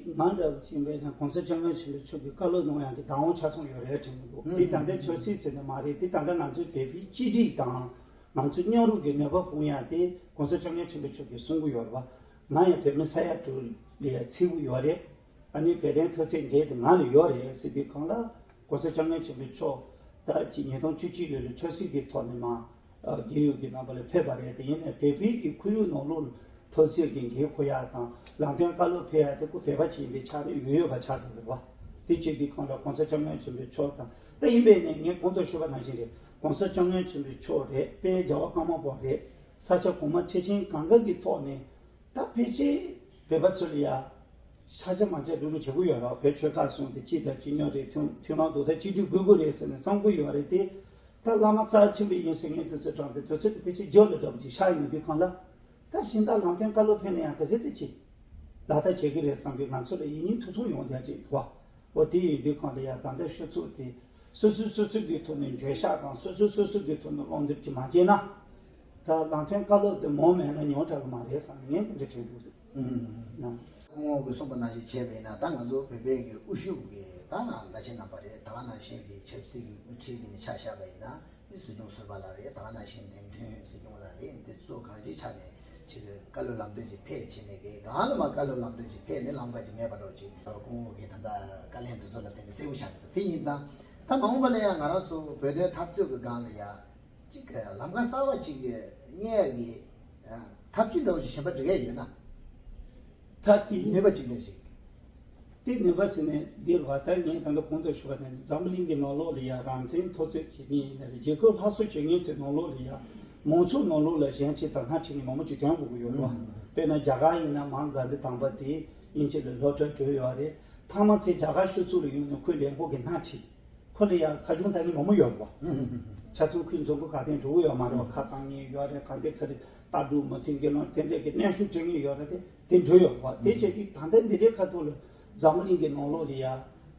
ང་འདྲ་བོ་ཅིག་ཡིན་པས་ན་གོང་ས་སྐྱབས་མགོན་ཆེན་པོ་མཆོག་གི་བཀའ་སློབ་གནང་ཡག་གི་བདག་དབང་ཆ་ཚང་ཡོད་རེད་དྲན་གྱི་འདུག་དེ་ད་ལྟའི་ཆབ་སྲིད་ཟེར་ནས་མ་རེད། དེ་ད་ལྟ་ང་ཚོའི་བོད་པའི་གཅིག་སྒྲིལ་དང་། ང་ཚོས་མཉམ་རུབ་ཀྱི་ནུས་པ་སྤུངས་ཡ་དེ་༸གོང་ས་༸སྐྱབས་མགོན་ཆེན་པོ་མཆོག་གིས་གསུང་གི་ཡོད་རེད་བ། ང་ཡང་བོད་མི་ས་ཡ་དྲུག་ལ་ཡང་ཚེ་བོ་ཡོད་རེད། ཨ་ནི་བོད་དོན་འཐབ་རྩོད་འགན་དེ་ང་ལ་ཡོད་རེད་ཟེར་དུས་སྒང་ལ་༸གོང་ས་༸སྐྱབས་མགོན་ཆེན་པོ་མཆོག་ད་ཅིག་ཉིས་སྟོང་བཅུ་གཅིག་ལོའི་ཆབ་སྲིད་ཀྱི་ཐོག་ནས་མ་རྒས་ཡོལ་གྱི་རྣམ་པ་ལ་ཕེབས་པ་རེད་དེ། ཡིན་ནའི་བོད་པའི་གི་ཁོར་ཡུག་ནང་ལོགས་འཐབ་རྩོད་ཀྱི་འགན་འཁུར་ཡ་དང་ལམ་སྟོན་བཀའ་སློབ་ཕེབས་ཡ་དེ་ཁོ་བོད་པ་ཅིག་ཡིན་པའི་ཆ་ནས་ཡོད་ཡོད་པ་ཆགས་འདུག་རེད་བ། དེ་བྱེད་དུས་སྒང་ལ་༸གོང་ས་༸སྐྱབས་མགོན་ཆེན་པོ་མཆོག་དང་། ད་ཡིན་པས་ནས་ངས་གོང་དུ་ཞུས་པ་ནང་བཞིན་རེད། ༸གོང་ས་༸སྐྱབས་མགོན་ཆེན་པོ་མཆོག་རེད། དཔལ་རྒྱལ་བ་ཀརྨ་པ་རེད། ས་ཆ་གོང་མ་ཁྲི་ཆེན་གང་ག་གི་ཐོག་ནས་ད་ཕལ་ཆེར་བོད་པ་ཚོ་ལ་ཡ་ཤ་ཆ་མ་ཆ་རུ་རུ་བྱེད་ཀྱི་ཡོད་རེད། བོད་ཆོལ་ཁ་གསུམ་དེ་གཅིག་དང་གཅིག་མཉམ་རེད། མཐུན་མཐུན་ལམ་རྡོག་རྩ་གཅིག་སྒྲིལ་དགོས་ཀྱི་རེད་ཟེར་ནས་བསམ་གྱི་ཡོད་རེད་དེ། ད་བླ་མ་རྩ་ཆེན་པོ་ཡིན་ཟེར་མཁན་དེ་ཚོ་དྲངས་ཏེ་དེ་ཚོ་དེ་ཕལ་ཆེར་རྒྱབ་ལ་འདྲ་པོ་ཅིག་ཆགས་ཡོང་དུས་སྒང་ལ། ད་གཞན་དག་ལམ་སྟོན་བཀའ་སློབ་ཕེབས་ན་ཡང་ག་ཚོད་ཙམ་ཅིག་ལག་བསྟར་བྱེད་ཀྱི་རེད་བསམ་གྱི། ང་ཚོ་ལ་ཡིད་གཉིས་ཐུགས་མཚུངས་ཡོང་བསྡད་ཅིག་འདུག་བ། འོ་དེ་ཡིན་དུས་སྒང་ལ་ཡ་ད་ལྟ་ཤོད་ཚུལ་དེ་སོ་སོས་སོ་སོ་གི་ཐོག་ནས་འགྱོད་བཤགས་དང་སོ་སོས་སོ་སོ་གི་ཐོག་ནས་སློབ་འདེབས་ཀྱི་མ་བྱས་ན། ད་ལམ་སྟོན་བཀའ་སློབ་དེ་མང་མེད་ན་ཉུང་དྲགས་ཀྱི་མ་རེད་བསམ་ནས་ངས་དེ་འདྲ་དྲན་འདུག་ཨུམ། ཡང་། སྐུ་ངོ་གིས་གསུངས་པ་ནང་བཞིན་བྱས་པས་ན་ད་ང་ཚོ་བོད་པའི་གི་དབུ་བཞུགས་ཀྱི་ད་བླ་ཆེན་རྣམ་པ་རེད། ད་ག་ནང་བཞིན་གྱི་ཆབ་སྲིད་ཀྱི་དབུ་ཁྲིད་ཀྱི་ནས་ཆ་བཞག་པ་ཡིན་ན། སྲིད་སྐྱོང་ཟུར་པ་ལགས་རེད། ད་ག་ནང་བཞིན་འདེམས་ཐོན་སྲིད་སྐྱོང་ལགས་རེད། འདི་ཚོ་གང་ཅིའི་ཆ་ནས་ཅིག་བཀའ་སློབ་ལམ་སྟོན་ཅིག་ཕེབས་བྱས་ནས་གི་གང་ལ་མ་བཀའ་སློབ་ལམ་སྟོན་ཅིག་ཕེབས་ནས་ལམ་ཁ་ཅིག་མེད་པ་འདྲ་ཅིག་སྐུ་ངོ་གིས་ད་ལྟ་བཀའ་ལན་འདི་ཚོ་ལ་བརྟེན་ནས་གསལ་པོ་ཆགས་ཀྱི་འདུག་དེ་ཡིན་ཙང་ད་མ་འོངས་པ་ལ་ཡང་ང་རང་ཚོ་བོད་དོན་འཐབ་རྩོད་ཀྱི་སྒང་ལ་ཡ་ཅིག་ལམ་ཁ་གསར་པ་ཅིག་གི་རྙེད་ཡ་གི་ཐབས་ཇུས་འདྲ་བོ་ཅིག་གཞན་པ་སྒྲིག་ཡ་ཡོད་ན། ད་དེ་ནུས་པ་ཅིག་འདྲ་ཞིག་དེ་ནུས་པ་ཟེར་ནས་འདིར་བ་ད་ངས་ད་ལྟ་གོང་དུ་ཞུས་པ་ནང་བཞིན་འཛམ་བུ་གླིང་གི་ནང་ལོགས་ལ་ཡ་རང་བཙན་འཐབ་རྩོད་བྱེད་མཁན་ཡིན་ན་རེད། རྒྱལ་ཁབ་སླར་གསོ་བྱེད་མཁན་ཚོའི་ནང་ལོགས་ལ་ཡ་མང་ཚོགས་ནང་ལོགས་ལ་གཞན་གཅིག་དང་སྣེ་ཁྲིད་མཁན་མང་པོ་ཅིག་ཐོན་དགོས་ཀྱི་ཡོད་རེད་བ། དཔེར་ན་རྒྱ་གར་ཡིན་ན་མ་ཧཱ་གྷན་དྷི་དམ་པ་དེ་དབྱིན་ཇི་ལ་སློབ་གྲྭ་གྲོལ་ཡོད་རེད། མཐའ་མ་ཚེ་རྒྱ་གར་ཤོར་ཚུལ་ལ་ཡོང་ནས་ཁོའི་ལས་འགོ་གི་སྣེ་ཁྲིད། ཁོ་ལ་ཡང་ཁ་ཆུང་ད་ནི་མང་པོ་ཡོད་རེད་བ། ཆ་ཚང་ཁོའི་མཛུབ་གུ་ག་དེ་འགྲོ་གི་ཡོད་མ་རེད་བ། ཁ་བཏང་མཁན་ཡོད་རེད། ག་འདི་ཁ་རེད། ལྟ་གྲུབ་མི་མཐུན་རྒྱུ་ལོང་དེ་འདྲས་ཀྱི་གནོན་ཤུགས་སྤྲད་མཁན་ཡོད་རེད་དེ། དེ་འགྲོ་ཡོད་རེད་བ། དེ་བྱས་དུས་ད་ལྟ་འདི་འདྲའི་ཁ་ཐུག་ལ་འཛམ་བུ་གླིང་གི་ནང་ལོགས་ལ་ཡ་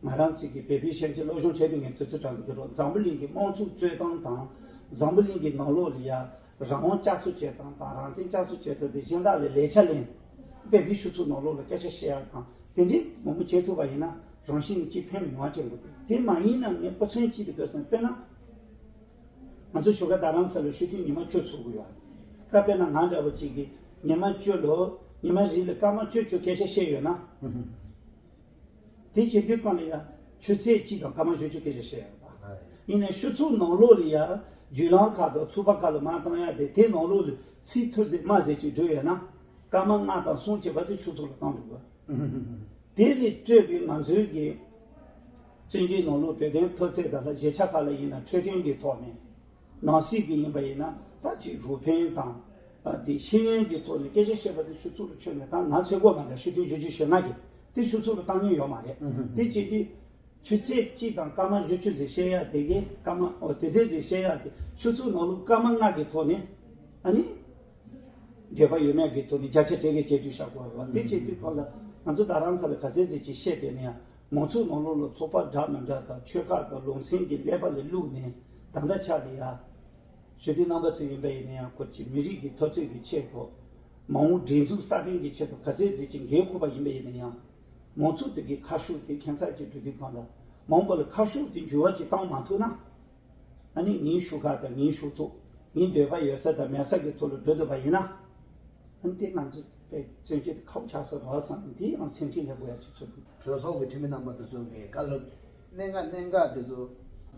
ང་རང་ཚོ་གི་བོད་པའི་ཤན་སྐྱེས་སློབ་སྦྱོང་བྱས་དུས་ངས་དུས་ཚོད་དྲང་གི་རོགས། འཛམ་བུ་གླིང་གི་དམངས་གཙོ་རྩོད་སྟངས་དང་། འཛམ་བུ་གླིང་གི་ནང་ལོགས་ལ་ཡ་རང་དབང་བསྐྱར་གསོ་བྱེད་སྟངས་དང་། རང་བཙན་བསྐྱར་གསོ་བྱེད་སྟངས་དེ་གཞན་དག་ལ་ལས་འཆར་ལེན། དཔེ་དེ་ཤུགས་ཚུགས་ནང་ལོགས་ལ་སྐད་ཆ་བཤད་ཡག་དང་དེ་འདྲའི་མང་པོ་བྱེད་ཐུབ་པ་ཡིན་ན་རང་བཞིན་གྱིས་ཕན་མི་མང་དྲན་གྱི་འདུག་དེ་མ་ཡིན་ན་ངས་སྤུ་ཚན་གཅིག་དེ་དགོས་སམ། དཔེར་ན། ང་ཚོ་བཞུགས་སྒར་རྡ་རམ་ས་ལ་ཆུ་ཐིགས་ཉི་མ་བཅུ་ཚུགས་ཀྱི་ཡོད། ད་དཔེར་ན་ང་འདྲ་བོ་གཅིག་གིས་ཉི་མ་བཅུ་ལོ་ཉི་མ་རེ་ལ་སྐར་མ་བཅུ་བཅུ་སྐད་ཆ་བཤད་ཡོད་ན། དེ་བྱེད་དུས་སྒང་ལ་ཡང་ཆུ་ཚོད་གཅིག་དང་སྐར་མ་བཞི་བཅུ་སྐད་ཆ་བཤད་ཡོད་པ། ཡིན་ནའི་ཆུ་ཚོད་ནང་ལོགས་ལ་ཡང་བརྒྱུད་ལམ་ཁག་དང་ཚོགས་པ་ཁག་ལ་མར་བཏང་ཡ་དེ་དེ་ནང་ལོགས་ལ་ཚིག་ཐུར་ཟེར་མ་ཟེར་ཅིག་འགྲོ་ཡོད་ན་སྐར་མ་ལྔ་དང་གསུམ་བྱས་པ་དེ་ཆུ་ཚོད་ལ་བཏང་འགྲོ་དགོས། དེ་ལས་སྤྲོས་པའི་ང་ཚོའི་གི་བཙན་བྱོལ་ནང་ལོགས་བོད་དོན་འཐབ་རྩོད་དང་ལ་གཞིས་ཆགས་ཁག་ལ་ཡིན་ན་འཕྲོད་བསྟེན་གྱི་ཐོག་ནས་ནང་སྲིད་ཀྱི་ཡིན་པ་ཡིན་ན་ད་ཅིག་རུ་འཕེན་དང་། ཨ་དེ་ཤེས་ཡོན་གྱི་ཐོག་ནས་སྐད་ཆ་བཤད་པ་དེ་ཆུ་ཚོད་ལ་ཆོད་ནས་ད་ང་ཚོད་དགོས་མ་རེད། ཆུ་ཚོད་བཞི་བཅུ་ཞེ་ལྔ་གི་དེ་ཆུ་ཚོད་ལ་བཏང་མྱོང་ཡོད་མ་རེད། དེ་བྱེད་དུས་ཆུ་ཚོད་གཅིག་དང་སྐར་མ་བཞི་བཅུ་ཟེར་བཤད་ཡ་དེ་གི་སྐར་མ་ཨོ་དེ་ཚོད་ཟེར་བཤད་ཡ་དེ་ཆུ་ཚོད་ནང་ལོགས་སྐར་མ་ལྔ་གི་ཐོག་ནས་ཨ་ནི། འདོད་པ་ཡོད་མེད་ཀྱི་ཐོག་ནས་བརྒྱ་ཆ་དེ་གའི་བྱེད་རྒྱུ་བཞག་དགོས་རེད་བ། དེ་བྱེད་དུས་སྐབས་ལ་ང་ཚོ་རྡ་རམ་ས་ལ་ག་ཚད་ཟིག་ཅིག་བཤད་པས་ན་ཡང་མང་ཚོགས་ནང་ལོགས་ལ་ཚོགས་པ་འདྲ་མི་འདྲ་དང་ཆོལ་ཁ་དང་ལུང་ཚན་གྱི་ཀླད་པ་ལ་བླུགས་ནས་ད་ལྟ་ཆ་ལ་ཡ། ཞི་བདེ་རྣམ་པ་ཚོ་ཡིན་པ་ཡིན་ན་ཡང་ཁོ་ཅིག་མི་རིགས་ཀྱི་འཐབ་རྩོད་ཀྱི་ཆེད་དུ་མ་འོངས་སྒྲིག་འཛུགས་སྲ་བརྟན་གྱི་ཆེད་དུ་ག་ཚད་ཟིག་ཅིག་འགན་འཁུར་བ་ཡིན་པ་ཡིན་ན་ཡང་མང་ཚོགས་དེ་གའི་ཁ་ཕྱོགས་དེ་ཁྱད་མཚར་ཅིག་འགྲོ་དུས་སྒང་ལ་མ་འོངས་པ་ལ་ཁ་ཕྱོགས་དེ་འགྱུར་བ་ཅིག་བཏང་མ་ཐུབ་ན། ཨ་ནི་ངའི་ཤུགས་ཁག་དང་ངའི་ཤུགས་ཐོག་ངའི་འདོད་པ་ཡོད་ས་དང་མེད་ས་ཀྱི་ཐོག་ལ་འགྲོ་འདོད་པ་ཡིན་ན། ཨ་ནི་དེ་ང་ཚོ་པའི་བཙན་བྱོལ་དེ་ཁག་པོ་ཆགས་ས་རེད་བསམ་ནས་དེ་ཡང་སེམས་ཁྲལ་སླེབས་དགོས་ཡ་ཅིག་ཚོར་འདུག་གྲོས་ཚོགས་ཀྱི་འཐུས་མི་རྣམ་པ་དེ་ཚོ་གིས་བཀའ་སློབ་གནད་འགག་གནད་འགག་དེ་ཚོ་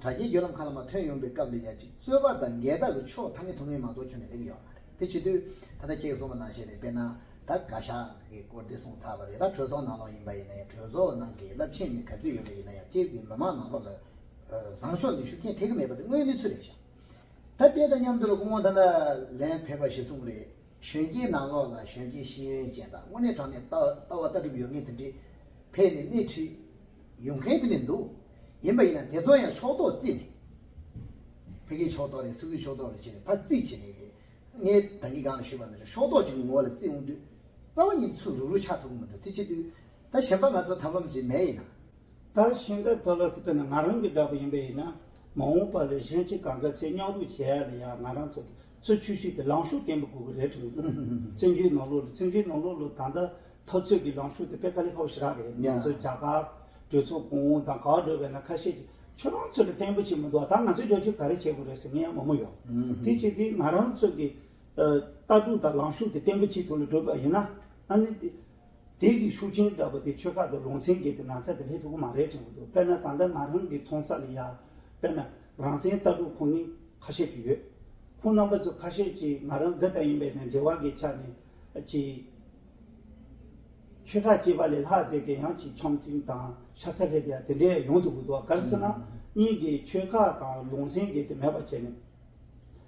དྲ་རྒྱའི་བརྒྱུད་ལམ་ཁག་ལ་མར་ཐོན་ཡོང་པའི་སྐབས་ལ་ཡ་ཅིག་རྩོད་པ་དང་འགལ་ཟླ་གི་ཕྱོགས་མཐའ་མའི་ཐོག་མའི་མ་གཏོགས་ཁྱོན་ནས་སླེབས་ཡོད་མ་རེད། དེ་བྱེད་དུས་ད་ལྟ་ཁྱེད་ཀྱིས་གསུངས་པ་ནང་བཞིན་རེད། དཔེར་ན་ད་བཀའ་ཤག་གི་སྐོར་དེ་གསུངས་ཚར་བ་རེད། ད་གྲོས་ཚོགས་ནང་ལོགས་ཡིན་པ་ཡིན་ན་ཡང་གྲོས་ཚོགས་ནང་གི་རླབས་ཆེན་མི་ག་ཚོད་ཡོད་པ་ཡིན་ན་ཡང་དེ་གི་མི་མང་ནང་ལོགས་ལ། བཟང་ཕྱོགས་ནས་ཤུགས་རྐྱེན་ཐེབས་ཀྱི་མེད་པ་དེ་དངོས་གནས་ཚུལ་རེད་ཤག་ད་དེ་དང་མཉམ་དུ་ལ་སྐུ་ངོ་ད་ལྟ་ལན་ཕེབས་པ་ཞིག་གསུངས་རེད། གཞོན་སྐྱེས་ནང་ལོགས་ལ་གཞོན་སྐྱེས་ཤེས་ཡོན་ཅན་དང་དངོས་གནས་དྲང་གནས་ལྟ་ལྟ་བ་ལྟ་གྲུབ་ཡོད་མཁན་དེ་འདྲས་ཕེབས་ནས་སྣེ་ཁྲིད་ཡོང་མཁན་དེ་འདྲས་འདུག་ཡིན་པ་ཡིན་ན་དེ་ཚོ་ཡང་ཕྱོགས་གཏོགས་བརྩིས་ནས། ཕ་གིའི་ཕྱོགས་གཏོགས་རེད། ཚུར་གི་ཕྱོགས་གཏོགས་རེད་བྱས་ནས་ཕར་བརྩིས་བྱས་ནས་རེད། ངས་ད་གིན་སྒང་ལ་ཞུས་པ་ནང་བཞིན་ཕྱོགས་གཏོགས་ཅིག་གི་ངོ་བོ་ལ་བརྩིས་འོང་དུས་རྩ་བ་ཉིད་ཚུར་རུག་རུག་ཆགས་ཐུབ་ཀྱི་མི་འདུག་དེ་བྱེད་དུས་ད་གཞན་པ་ང་ཚོ་ཐབས་ལམ་ཅིག་མེད་ཡིན་ན། ད་ཤིང་རྟ་ཐོག་ལ་ཐུག་པ་ན་ང་རང་གི་འདྲ་པོ་ཡིན་པ་ཡིན་ན། མ་འོངས་པ་ལ་གཞོན་སྐྱེས་གང་ག་ཚོས་མཉམ་རུབ་བྱེད་ཡ་ལ་ཡ་ང་རང་ཚོ་གི་ཚུལ་འཆོས་གཞི་དེ་ལངས་ཕྱོགས་བརྟན་པོ་དགོས་ཀྱི་རེད་དྲན་གྱི་འདུག་བཙན་བྱོལ་ནང་ལོགས་ལ་བཙན་བྱོལ་ནང་ལོགས་ལ་ད་ལྟ་འཐབ་རྩོད་ཀྱི་ལངས་ཕྱོགས་དེ་དཔེ་དཀའ་ལས་ཁག་པོ་ཞེ་དྲག་རེད། ང་ཚོ་རྒྱ་གར་གྲོས་ཚོགས་གོང་འོག་དང་ག་པར་འགྲོ་བས་ན་ཁ་ཤས་ཀྱིས་ཁྱོད་རང་ཚོ་ལ་བརྟན་པོ་བྱེད་མི་འདུག་ད་ང་ཚོས་བསྒྱུར་བཅོས་ག་རེ་བྱེད་དགོས་རེད་ཟེར་མཁན་ཡང་མང་པོ་ཡོད། དེ་བྱས་དུས་ང་རང་ཚོ་གི་ལྟ་གྲུབ་དང་ལངས་ཕྱོགས་དེ་བརྟན་པོ་བྱེད་ཐུབ་ལ་འགྲོ་བ་ཡིན་ན། ཨ་ནི་དེ་དེ་གི་ཤུགས་རྐྱེན་འདྲ་པོ་དེ་ཆོལ་ཁ་དང་ལུང་ཚན་གྱི་དེ་ན་ཚ་དེ་སླེབས་ཐུབ་ཀྱི་མ་རེད་དྲན་གྱི་འདུག་དཔེར་ན་ད་ལྟ་ང་རང་གི་མཐོང་ས་ལ་ཡ་དཔེར་ན་རང་བཙན་ལྟ་གྲུབ་ཁོ་ནི་ཁ་ཤས་ཅིག་ཡོད། ཁོང་རྣམ་པ་ཚོ་ཁ་ཤས་ཅིག་ང་རང་དགའ་ལྟ་ཡིན་པས་ན་འབྲེལ་བ་གི་ཆ་ནས་ཅིག་ཆོལ་ཁ་གཅིག་པ་ལས་ལྷག་ཟེར་གི་ཡང་ཅིག་འཆམ་མཐུན་དང་ཤ་ཚ་སླེབས་ཡ་དེ་འདྲས་ཡོང་ཐུབ་ཀྱི་འདུག་ག་རེ་ཟེར་ན་གཉིས་ཀྱི་ཆོལ་ཁ་དང་ལུང་ཚན་གྱི་དེ་མེད་པ་བྱས་ནས།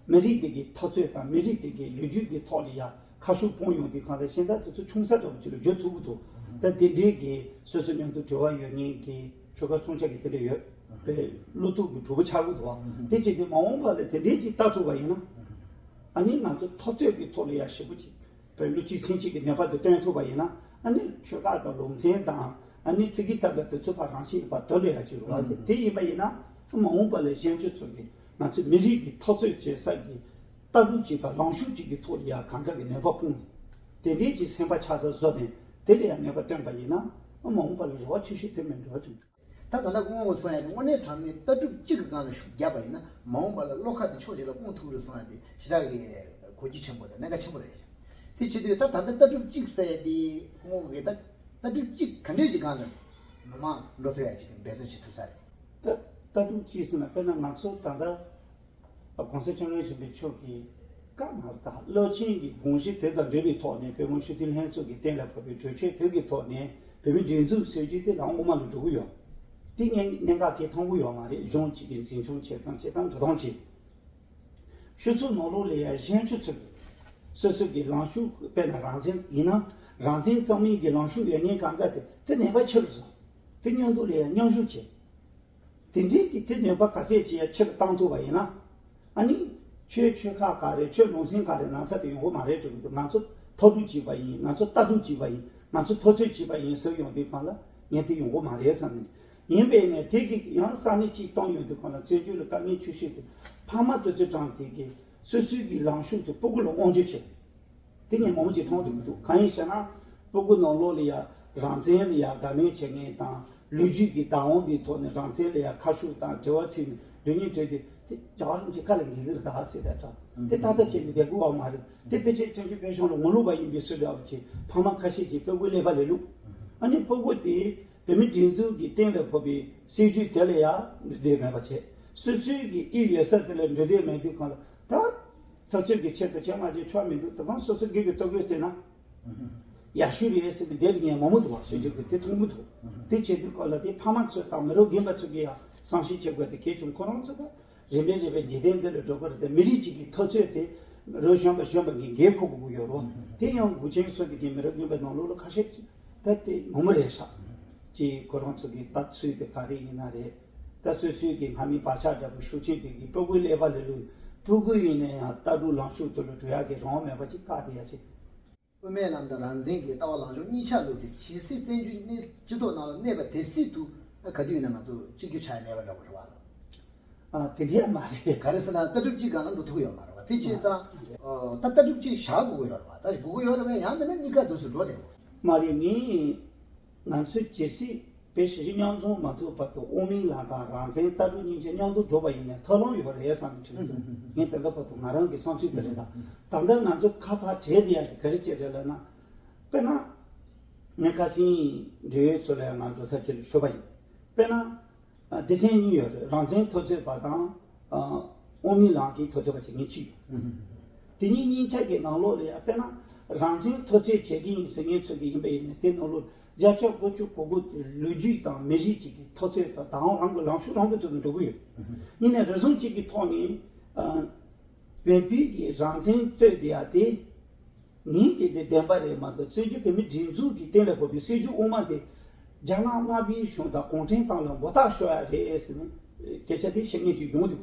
མི་རིགས་དེ་གའི་འཐབ་རྩོད་དང་མི་རིགས་དེ་གའི་ལོ་རྒྱུས་ཀྱི་ཐོག་ལ་ཡང་ཁ་ཤུགས་སྤུངས་ཡོང་དུས་གང་ལྟར་གཞན་དག་དེ་ཚོ་ཆུང་ས་འདྲ་པོ་ཅིག་ལ་བརྗོད་ཐུབ་ཀྱི་འདུག་ད་དེ་འདྲའི་གི་སོ་སོ་མཉམ་དུ་འབྲེལ་བ་ཡོད་མཁན་གྱི་ཆོལ་ཁ་སྲུང་བྱ་གི་དེ་འདྲ་ཡོད་པའི་བློ་ཐུབ་ཀྱི་གྲུབ་པ་ཆགས་ཀྱི་འདུག་དེ་བྱེད་དུས་མ་འོངས་པ་ལ་དེ་འདྲའི་ཅིག་ལྟ་ཐུབ་པ་ཡིན་ན། ཨ་ནི་ང་ཚོ་འཐབ་རྩོད་ཀྱི་ཐོག་ལ་ཡང་ཞེ་པོ་ཅིག་བོད་བློ་གཅིག་སེམས་གཅིག་གི་ནུས་པ་དེ་བཏོན་ཐུབ་པ་ཡིན་ན། ཨ་ནི་ཆོལ་ཁ་དང་ལུང་ཚན་དང་ཨ་ནི་ཙི་གི་ཙག་གི་དུས་ཚོད་པ་རང་བཞིན་ཡོད་པ་དོན་འགྲོ་ཡ་ཅིག་རུ་བ་ཚེ་དེ་ཡིན་པ་ཡིན་ན། མ་འོངས་པ་ལ་གཞན་སྤྱོད་ཚོགས་པའི་ང་ཚོའི་མི་རིགས་ཀྱི་འཐབ་རྩོད་བྱེད་ས་ཀྱི་ལྟ་གྲུབ་ཅིག་དང་ལངས་ཕྱོགས་ཅིག་གི་ཐོག་ལ་ཡ་གང་ག་གི་ནུས་པ་སྤུངས་ནས་དེ་འདྲའི་ཅིག་སེམས་པ་ཆགས་ས་བཟོ་ནས་དེ་ལ་ཡ་ནུས་པ་བཏོན་པ་ཡིན་ན། མ་འོངས་པ་ལ་རེ་བ་ཆེ་ཤོས་དེ་མིན་འགྲོ་དྲན། ད་ད་ལྟ་སྐུ་ངོ་གསུང་ཡ་དེ་དངོས་གནས་དྲང་གནས་ལྟ་གྲུབ་གཅིག་གི་སྒང་ལ་ཤུགས་བརྒྱབ་པ་ཡིན་ན་མ་འོངས་པ་ལ་བློ་ཁ་དེ་ཕྱོགས་གཅིག་ལ་སྤུངས་ཐུབ་རེད་གསུང་ཡ་དེ་ཞེ་དྲག་གི་གོ་རྒྱུ་ཆེན་པོ་དང་གནད་འགག་ཆེན་པོ་རེད། དེ་བྱེད་དུས་ད་ད་ལྟ་ལྟ་གྲུབ་གཅིག་ཟེར་ཡ་དེ་སྐུ་ངོ་གིས་ད་ལྟ་གྲུབ་གཅིག་ག་འདྲས་ཀྱི་སྒང་ལ་མི་མང་འགྲོ་ཐུབ་ཡ་ཅིག་འབད་བརྩོན་བྱེད་ཐུབ་ས་རེད། ད་ལྟ་གྲུབ་གཅིག་ཟེར་ན་དཔེར་ན་ང་ཚོ་ད་ལྟ་༸གོང་ས་༸སྐྱབས་མགོན་ཆེན་པོ་མཆོག་གིས་བཀའ་མ་ད་རླབས་ཆེན་གྱི་དགོངས་གཞི་དེ་དང་འབྲེལ་བའི་ཐོག་ནས་བོད་མི་སྤྱི་འཐུས་ལྷན་ཚོགས་ཀྱིས་གཏན་ལ་ཕབ་པའི་གྲོས་ཆོད་དེ་གི་ཐོག་ནས་བོད་མིའི་སྒྲིག་འཛུགས་སྲིད་ཇུས་དེ་ལའང་དབུ་མ་ལ་འགྲོ་གི་ཡོད། དེ་གནད་གནད་འགག་གལ་ཆེན་པོ་ཡོད་མ་རེད། གཞུང་གཅིག་གི་འཛིན་སྐྱོང་བྱེད་སྟངས་བྱེད་སྟངས་འགྲོ་སྟངས་བྱེད། སྤྱི་ཚོགས་ནང་ལོགས་ལ་ཡང་གཞན་སྤྱི་ཚོགས་ཀྱི་སོ་སོ་གི་ལངས་ཕྱོགས་དཔེར་ན་རང་བཙན་ཡིན་ན་རང་བཙན་གཙང་མའི་གི་ལངས་ཕྱོགས་ཡོད་མཁན་གང་ག་དེ་དེ་ནུས་པ་ཆེ་རུ་སོང་། དེ་མཉམ་དུ་ལ་ཡང་མཉམ་ཞུགས་བྱེད། དེ་འདྲའི་གི་དེ་ནུས་པ་ག་ཚད་ཅིག་ཡང་ཆེ་རུ་བཏང་ཐུབ་པ་ཡིན་ན། ཨ་ནི་ཆོས་ཆོལ་ཁ་ག་རེ་ཆོས་ལུང་ཚན་ག་རེ་ན་ཚ་དེ་ཡོང་གི་མ་རེད་དྲན་གི་འདུག་ང་ཚོ་མཐོ་སྒྲུབ་བྱས་པ་ཡིན། ང་ཚོ་ལྟ་སྒྲུབ་བྱས་པ་ཡིན། ང་ཚོ་ཐོ་ཚོད་བྱས་པ་ཡིན་ཟེར་ཡོང་དུས་གང་ལ་ངས་དེ་ཡོང་གི་མ་རེད་བསམ་ནས། ཡིན་པས་ནས་དེ་གི་ཡང་ས་གནས་གཅིག་བཏང་ཡོང་དུས་གང་ལ་བཙན་བྱོལ་ལ་དཀའ་ངལ་ཆེ་ཤོས་དེ་ཕ་མ་དེ་ཚོའི་གྲངས་དེ་གི་སོ་སོའི་གི་ལངས་ཕྱོགས་དེ་སྤུ་གུ་ལ་དབང་བསྒྱུར་བྱས། དེ་ངས་མང་པོ་ཅིག་མཐོང་ཐུབ་ཀྱི་འདུག་གང་ཡིན་ཟེར་ན། སྤུ་གུ་ནང་ལོགས་ལ་ཡ་རང་བཙན་ལ་ཡ་དགའ་མོས་བྱེད་མཁན་དང་ལོ་རྒྱུས་ཀྱི་བདག་དབང་གི་ཐོག་ནས་རང་བཙན་ལ་ཡ་ཁ་ཤུགས་དང་འབྲེལ་བ་མཐུད་ནས་འགྲོ་སྙིང་བྲོ་དུས་དེ་རྒྱ་གར་རིམ་གྱིས་ཁ་ལ་འགེལ་གྱི་རེད་ད་ཟེར་ད་འདྲ། དེ་ཏག་ཏག་བྱས་ནས་བསྡད་དགོས་པ་མ་རེད། དེ་ཕལ་ཆེར་བཙན་བྱོལ་བོད་གཞུང་ལ་ངོ་ལོག་པ་ཡིན་པའི་སྲོལ་འདྲ་བ་བྱས་ཕ་མ་ཁ་ཤས་ཀྱིས་སྤུ་གུའི་ཀླད་པ་ལ་བླུགས། ཨ་ནི་སྤུ་གུ་དེ་བོད་མིའི་སྒྲིག་འཛུགས་ཀྱིས་གཏན་ལ་ཕབ་པའི་སྲིད་ཇུས་དེ་ལ་ཡ་འགྲོ་འདོད་མེད་པ་བྱས། སོ་སོའི་གི་ཨི་ཡོད་ས་དེ་ལ་འགྲོ་འདོད་མེད་དུས་གང་ལ་ད། འཐབ་རྩོད་ཀྱི་ཆེད་དུ་ཁྱེད་མ་བྱེད་ཆོག་མི་འདུག་ད་གང་སོ་སོ་སྒེར་གྱི་ལྟོ་གོས་བཙལ་ན་ཡག་ཤོས་རེད་ཟེར་ནས་བསྡད་དེ་ངས་མ་མོ་འདུག་བ་ཞེས་བྱས་པ་དེ་མཐོང་གི་འདུག་དེ་བྱེད་དུས་སྐབས་ལ་དེ་ཕ་མ་ཚོ་དང་མི་རབས་རྒན་པ་ཚོ་གིས་ཡང་བསམ་ཤེས་བྱེད་དགོས་དེ་གལ་ཆེན། ཁོ་རང་ཚོ་ད་རིམ་པས་རིམ་པས་འཇིག་རྟེན་འདི་ལ་འགྲོ་གི་རེད་དེ། མི་རིགས་གཅིག་གི་འཐབ་རྩོད་དེ་རོགས་གཞོན་པ་གཞོན་པ་གི་འགན་འཁུར་དགོས་ཀྱི་ཡོད་རེད། དེ་ཡང་འགོག་ཆེན་སོགས་ཀྱི་མི་རབས་རྒན་པའི་ནང་ལོགས་ལ་ཁ་ཤས་ཅིག་ད་དེ་མང་པོ་རེད་ཤག་ཅེས་ཁོ་རང་ཚོ་གི་ལྟ་ཚུལ་དེ་ག་རེ་ཡིན་ན་རེད། ད་སོ་སོའི་གི་སྔ་མའི་བག་ཆགས་འདྲ་པོ་ཤུགས་ཆེན་དེ་གི་སྤུ་གུའི་ཀླད་པ་ལ་བླུགས། སྤུ་གུ་ཡིན་ན་ཡང་ལྟ་གྲུབ་ལངས་ཕྱོགས་དེ་ལ་འགྲོ་ཡག་གི་རང་དབང་མེད་པ་ཅིག་བཀག་བསྡད་ཡ་ཅིག་དབུ་མའི་ལམ་དང་རང་བཙན་གྱི་ལྟ་བ་ལངས་ཕྱོགས་གཉིས་ཆ་བླུགས་ཏེ་ཇི་སྲིད་བཙན་བྱོལ་གནས་སྤྱི་ཚོགས་ནང་ལ་གནས་པ་དེ་སྲིད་དུ་ག་དུས་ཡིན་ན་ང་ཚོ་གཅིག་གྱུར་ཆགས་ཡ་མེད་པ་འདྲ་པོ་རེད་བ། ཨ་དེ་འདྲ་མ་རེད། ག་རེ་ཟེར་ན་ལྟ་གྲུབ་གཅིག་སྒང་ལ་འགྲོ་ཐུབ་ཀྱི་ཡོད་མ་རེད་བ། དེ་བྱས་ཙང་ཨ་ད་ལྟ་གྲུབ་གཅིག་བཞག་དགོས་ཀྱི་ཡོད་རེད་བ། ད་དགོས་ཀྱི་ཡོད་རེད་བས། ཡང་མིན་ན་གཉིས་ཀ་དུས་སུ་འགྲོ་བསྡད་དགོས། མ་རེད། ངས་ང་ཚོས་ཇི་སྲིད་བོད་གཞིས་བྱེས་མཉམ་འཛོམས་མ་ཐུབ་བར་དུ་དབུ་མའི་ལམ་དང་རང་བཙན་ལྟ་གྲུབ་གཉིས་ཆ་མཉམ་དུ་འགྲོ་བ་ཡིན་ན་ཐབས་ལམ་ཡོད་རེད་བསམ་གྱི་འདུག་ངས་དེ་འདྲ་བར་དུ་ང་རང་གི་བསམ་ཚུལ་དེ་རེད། ད་ད་ལྟ་ང་ཚོ་ཁ་ཕར་བྲལ་བསྡད་ཡ་དེ་ག་རེ་བྱས་རེད་ལབ་ན། དཔེར་ན་ངས་ཁ་སང་འབྲེལ་ཡོད་ཚོ་ལ་ཡང་ང་འགྲོ་ས་ཅིག་ལ་ཞུས་པ་ཡིན། དཔེར་ན། སྡེ་ཚན་གཉིས་ཡོད་རེད། རང་བཙན་འཐབ་རྩོད་པ་དང་། དབུ་མའི་ལམ་གྱི་འཐབ་རྩོད་པ་བྱེད་མཁན་གཅིག་ཡོད། དེ་གཉིས་གཉིས་ཆ་གི་ནང་ལོགས་ལ་ཡང་དཔེར་ན་རང་བཙན་འཐབ་རྩོད་བྱེད་ཀྱི་ཡིན་ཟེར་མཁན་ཚོ་གི་ཡིན་པ་ཡིན་ན་དེ་ནང་ལོགས་བརྒྱ་ཆ་དགུ་བཅུ་གོ་དགུ་ལོ་རྒྱུས་དང་མི་རིགས་གཅིག་གི་འཐབ་རྩོད་དང་བདག་དབང་རང་གི་ལངས་ཕྱོགས་རང་གི་ཐོག་ནས་འགྲོ་གི་ཡོད། ཡིན་ནའི་རེ་ཟུང་གཅིག་གི་ཐོག་ནས་བོད་པའི་གི་རང་བཙན་རྩོད་བསྡད་ཡ་དེ། ངེད་ཀྱི་དེ་བདེན་པ་རེད་མ་གཏོགས་བཙན་བྱོལ་བོད་མིའི་སྒྲིག་འཛུགས་ཀྱིས་གཏན་ལ་ཕབ་པའི་སྲིད་ཇུས་དབུ་མ་དེ་རྒྱ་ནག་དམར་པོའི་གཞུང་དང་གུང་ཁྲན་ཏང་ལ་མགོ་བཏགས་ཤོར་ཡ་རེད་ཟེར་ནས་སྐད་ཆ་དེ་བཤད་མཁན་ཅིག་ཡོང་འདུག་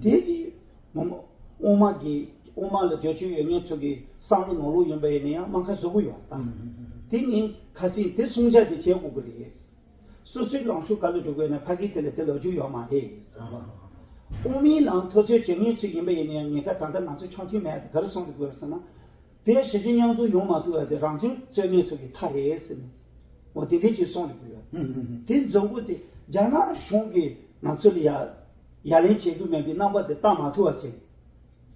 དེ་གི་མ་མོ་དབུ་མ་གི་དབུ་མ་ལ་རྒྱབ་སྐྱོར་ཡོད་མཁན་ཚོ་གི་བསམ་བློ་ནང་ལོགས་ཡིན་པ་ཡིན་ན་ཡང་རྨ་ཁ་བཟོ་གི་ཡོད་ད། དེ་ངས་ཁ་སང་དེ་གསུང་བྱ་དེ་བྱེད་དགོས་ཀྱི་རེད། སོ་སོའི་ལངས་ཕྱོགས་ག་ལ་འགྲོ་དགོས་ན་ཕ་གི་དེ་ལ་དེ་ལབ་རྒྱུ་ཡོད་མ་རེད། དབུ་མའི་ལམ་འཐབ་རྩོད་བྱེད་མཁན་ཚོ་ཡིན་པ་ཡིན་ན་ཡང་ཉེན་ཁ། ད་ལྟ་ང་ཚོ་ཆ་མཐུན་མེད་དེ་ག་རེ་གསུངས་འདུག་དགོས་ཟེར་ན། བོད་གཞིས་བྱེས་མཉམ་འཛོམས་ཡོང་མ་ཐུབ་པ་དེ་རང་བཙན་རྩོད་མཁན་ཚོ་གི་མཐའ་རེད་ཟེར་ནས། འོ་དེ་འདྲ་ཅིག་གསུངས་འདུག་ཡོད། དེ་རྫུན་པོ་དེ་རྒྱ་ནག་གཞུང་གིས་ང་ཚོ་ལ་ཡ་ཡ་ལན་བྱེད་དགོས་མེད་པའི་རྣམ་པ་དེ་བལྟ་མ་ཐུབ་པ་བྱས།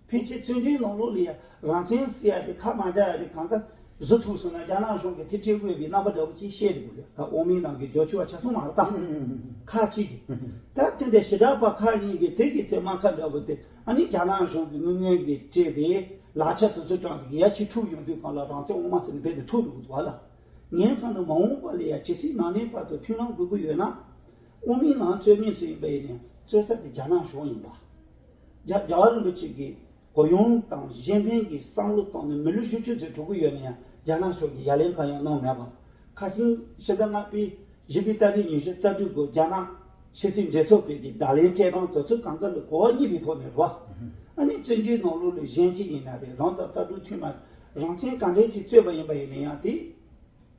ཕལ་ཆེར་བཙན་བྱོལ་ནང་ལོགས་ལ་ཡ་རང་བཙན་ཟེར་ཡ་དེ་ཁ་མ་བྲལ་ཡ་དེ་གང་ག་བཟོ་ཐུབ་སོང་ན། རྒྱ་ནག་གཞུང་གིས་དེ་སྤྲད་དགོས་པའི་རྣམ་པ་འདྲ་པོ་ཅིག་བཤད་འདུག་ཡ། ད་དབུ་མའི་ལམ་གྱི་རྒྱབ་སྐྱོར་བ་ཆ་ཚང་མ་ལ་བཏང་། ཁག་ཅིག་གིས། ད་དེ་འདྲའི་ཞི་དྲག་པ་ཁག་གཉིས་ཀྱིས་དེ་གི་ཚེ་རྨ་ཁ་འདྲ་པོ་དེ། ཨ་ནི་རྒྱ་ནག་གཞུང་གིས་དངུལ་དངོས་ཀྱིས་སྤྲད་པའི་ལག་ཆ་དེ་ཚོ་དྲངས་ཏེ་ཡ་ཕྱིར་འཁྲུག་ཡོང་དུས་སྒང་ལ་རང་བཙན་དབུ་མ་ཟེར་ནས་རྦད་དེ་འཁྲུག་འགྲོ་གི་འདུག་བ་ལ། ངས་མཚོན་ན་མ་འོངས་པ་ལ་ཡ་ཇི་སྲིད་ནང་གནས་བར་དུ་མཐུན་ལམ་དགོས་ཀྱི་ཡོད་ན། དབུ་མའི་ལམ་རྩོད་མཁན་ཚོ་ཡིན་པ་ཡིན་ནའི་རྩོད་ས་དེ་རྒྱ་ནག་གཞུང་ཡིན་པ། རྒྱ་རྒྱལ་བ་རིན་པོ་ཆེ་གིས་གུ་ཡངས་དང་གཞན་ཕན་གྱི་བསམ་བློ་བཏང་ནས་མི་ལོ་བཞི་བཅུ་ཙམ་འགྲོ་གི་ཡོད་ན་ཡང་རྒྱ་ནག་ཕྱོགས་ཀྱིས་ཡ་ལན་གང་ཡང་གནང་མེད་པ། ཁ་སང་ཕྱི་ཟླ་ལྔ་པའི་བཞི་པའི་ཏ་རིག་ཉི་ཤུ་རྩ་དྲུག་གི་རྒྱ་ནག་ཕྱི་སྲིད་འབྲེལ་ཚོགས་པའི་གི་བརྡ་ལན་སྤྲད་སྟངས་དེ་ཚོ་གང་ག་ལ་གོ་བ་རྙེད་པའི་ཐོག་ནས་རེད་བ། ཨ་ནི་བཙན་བྱོལ་ནང་ལོགས་ལ་གཞན་གཅིག་ཡིན་ན་རེད། རང་དང་ལྟ་གྲུབ་མཐུན་པ། རང་བཙན་ག་འདྲས་ཅིག་རྩོད་པ་ཡིན་པ་ཡིན་ན་ཡང་དེ།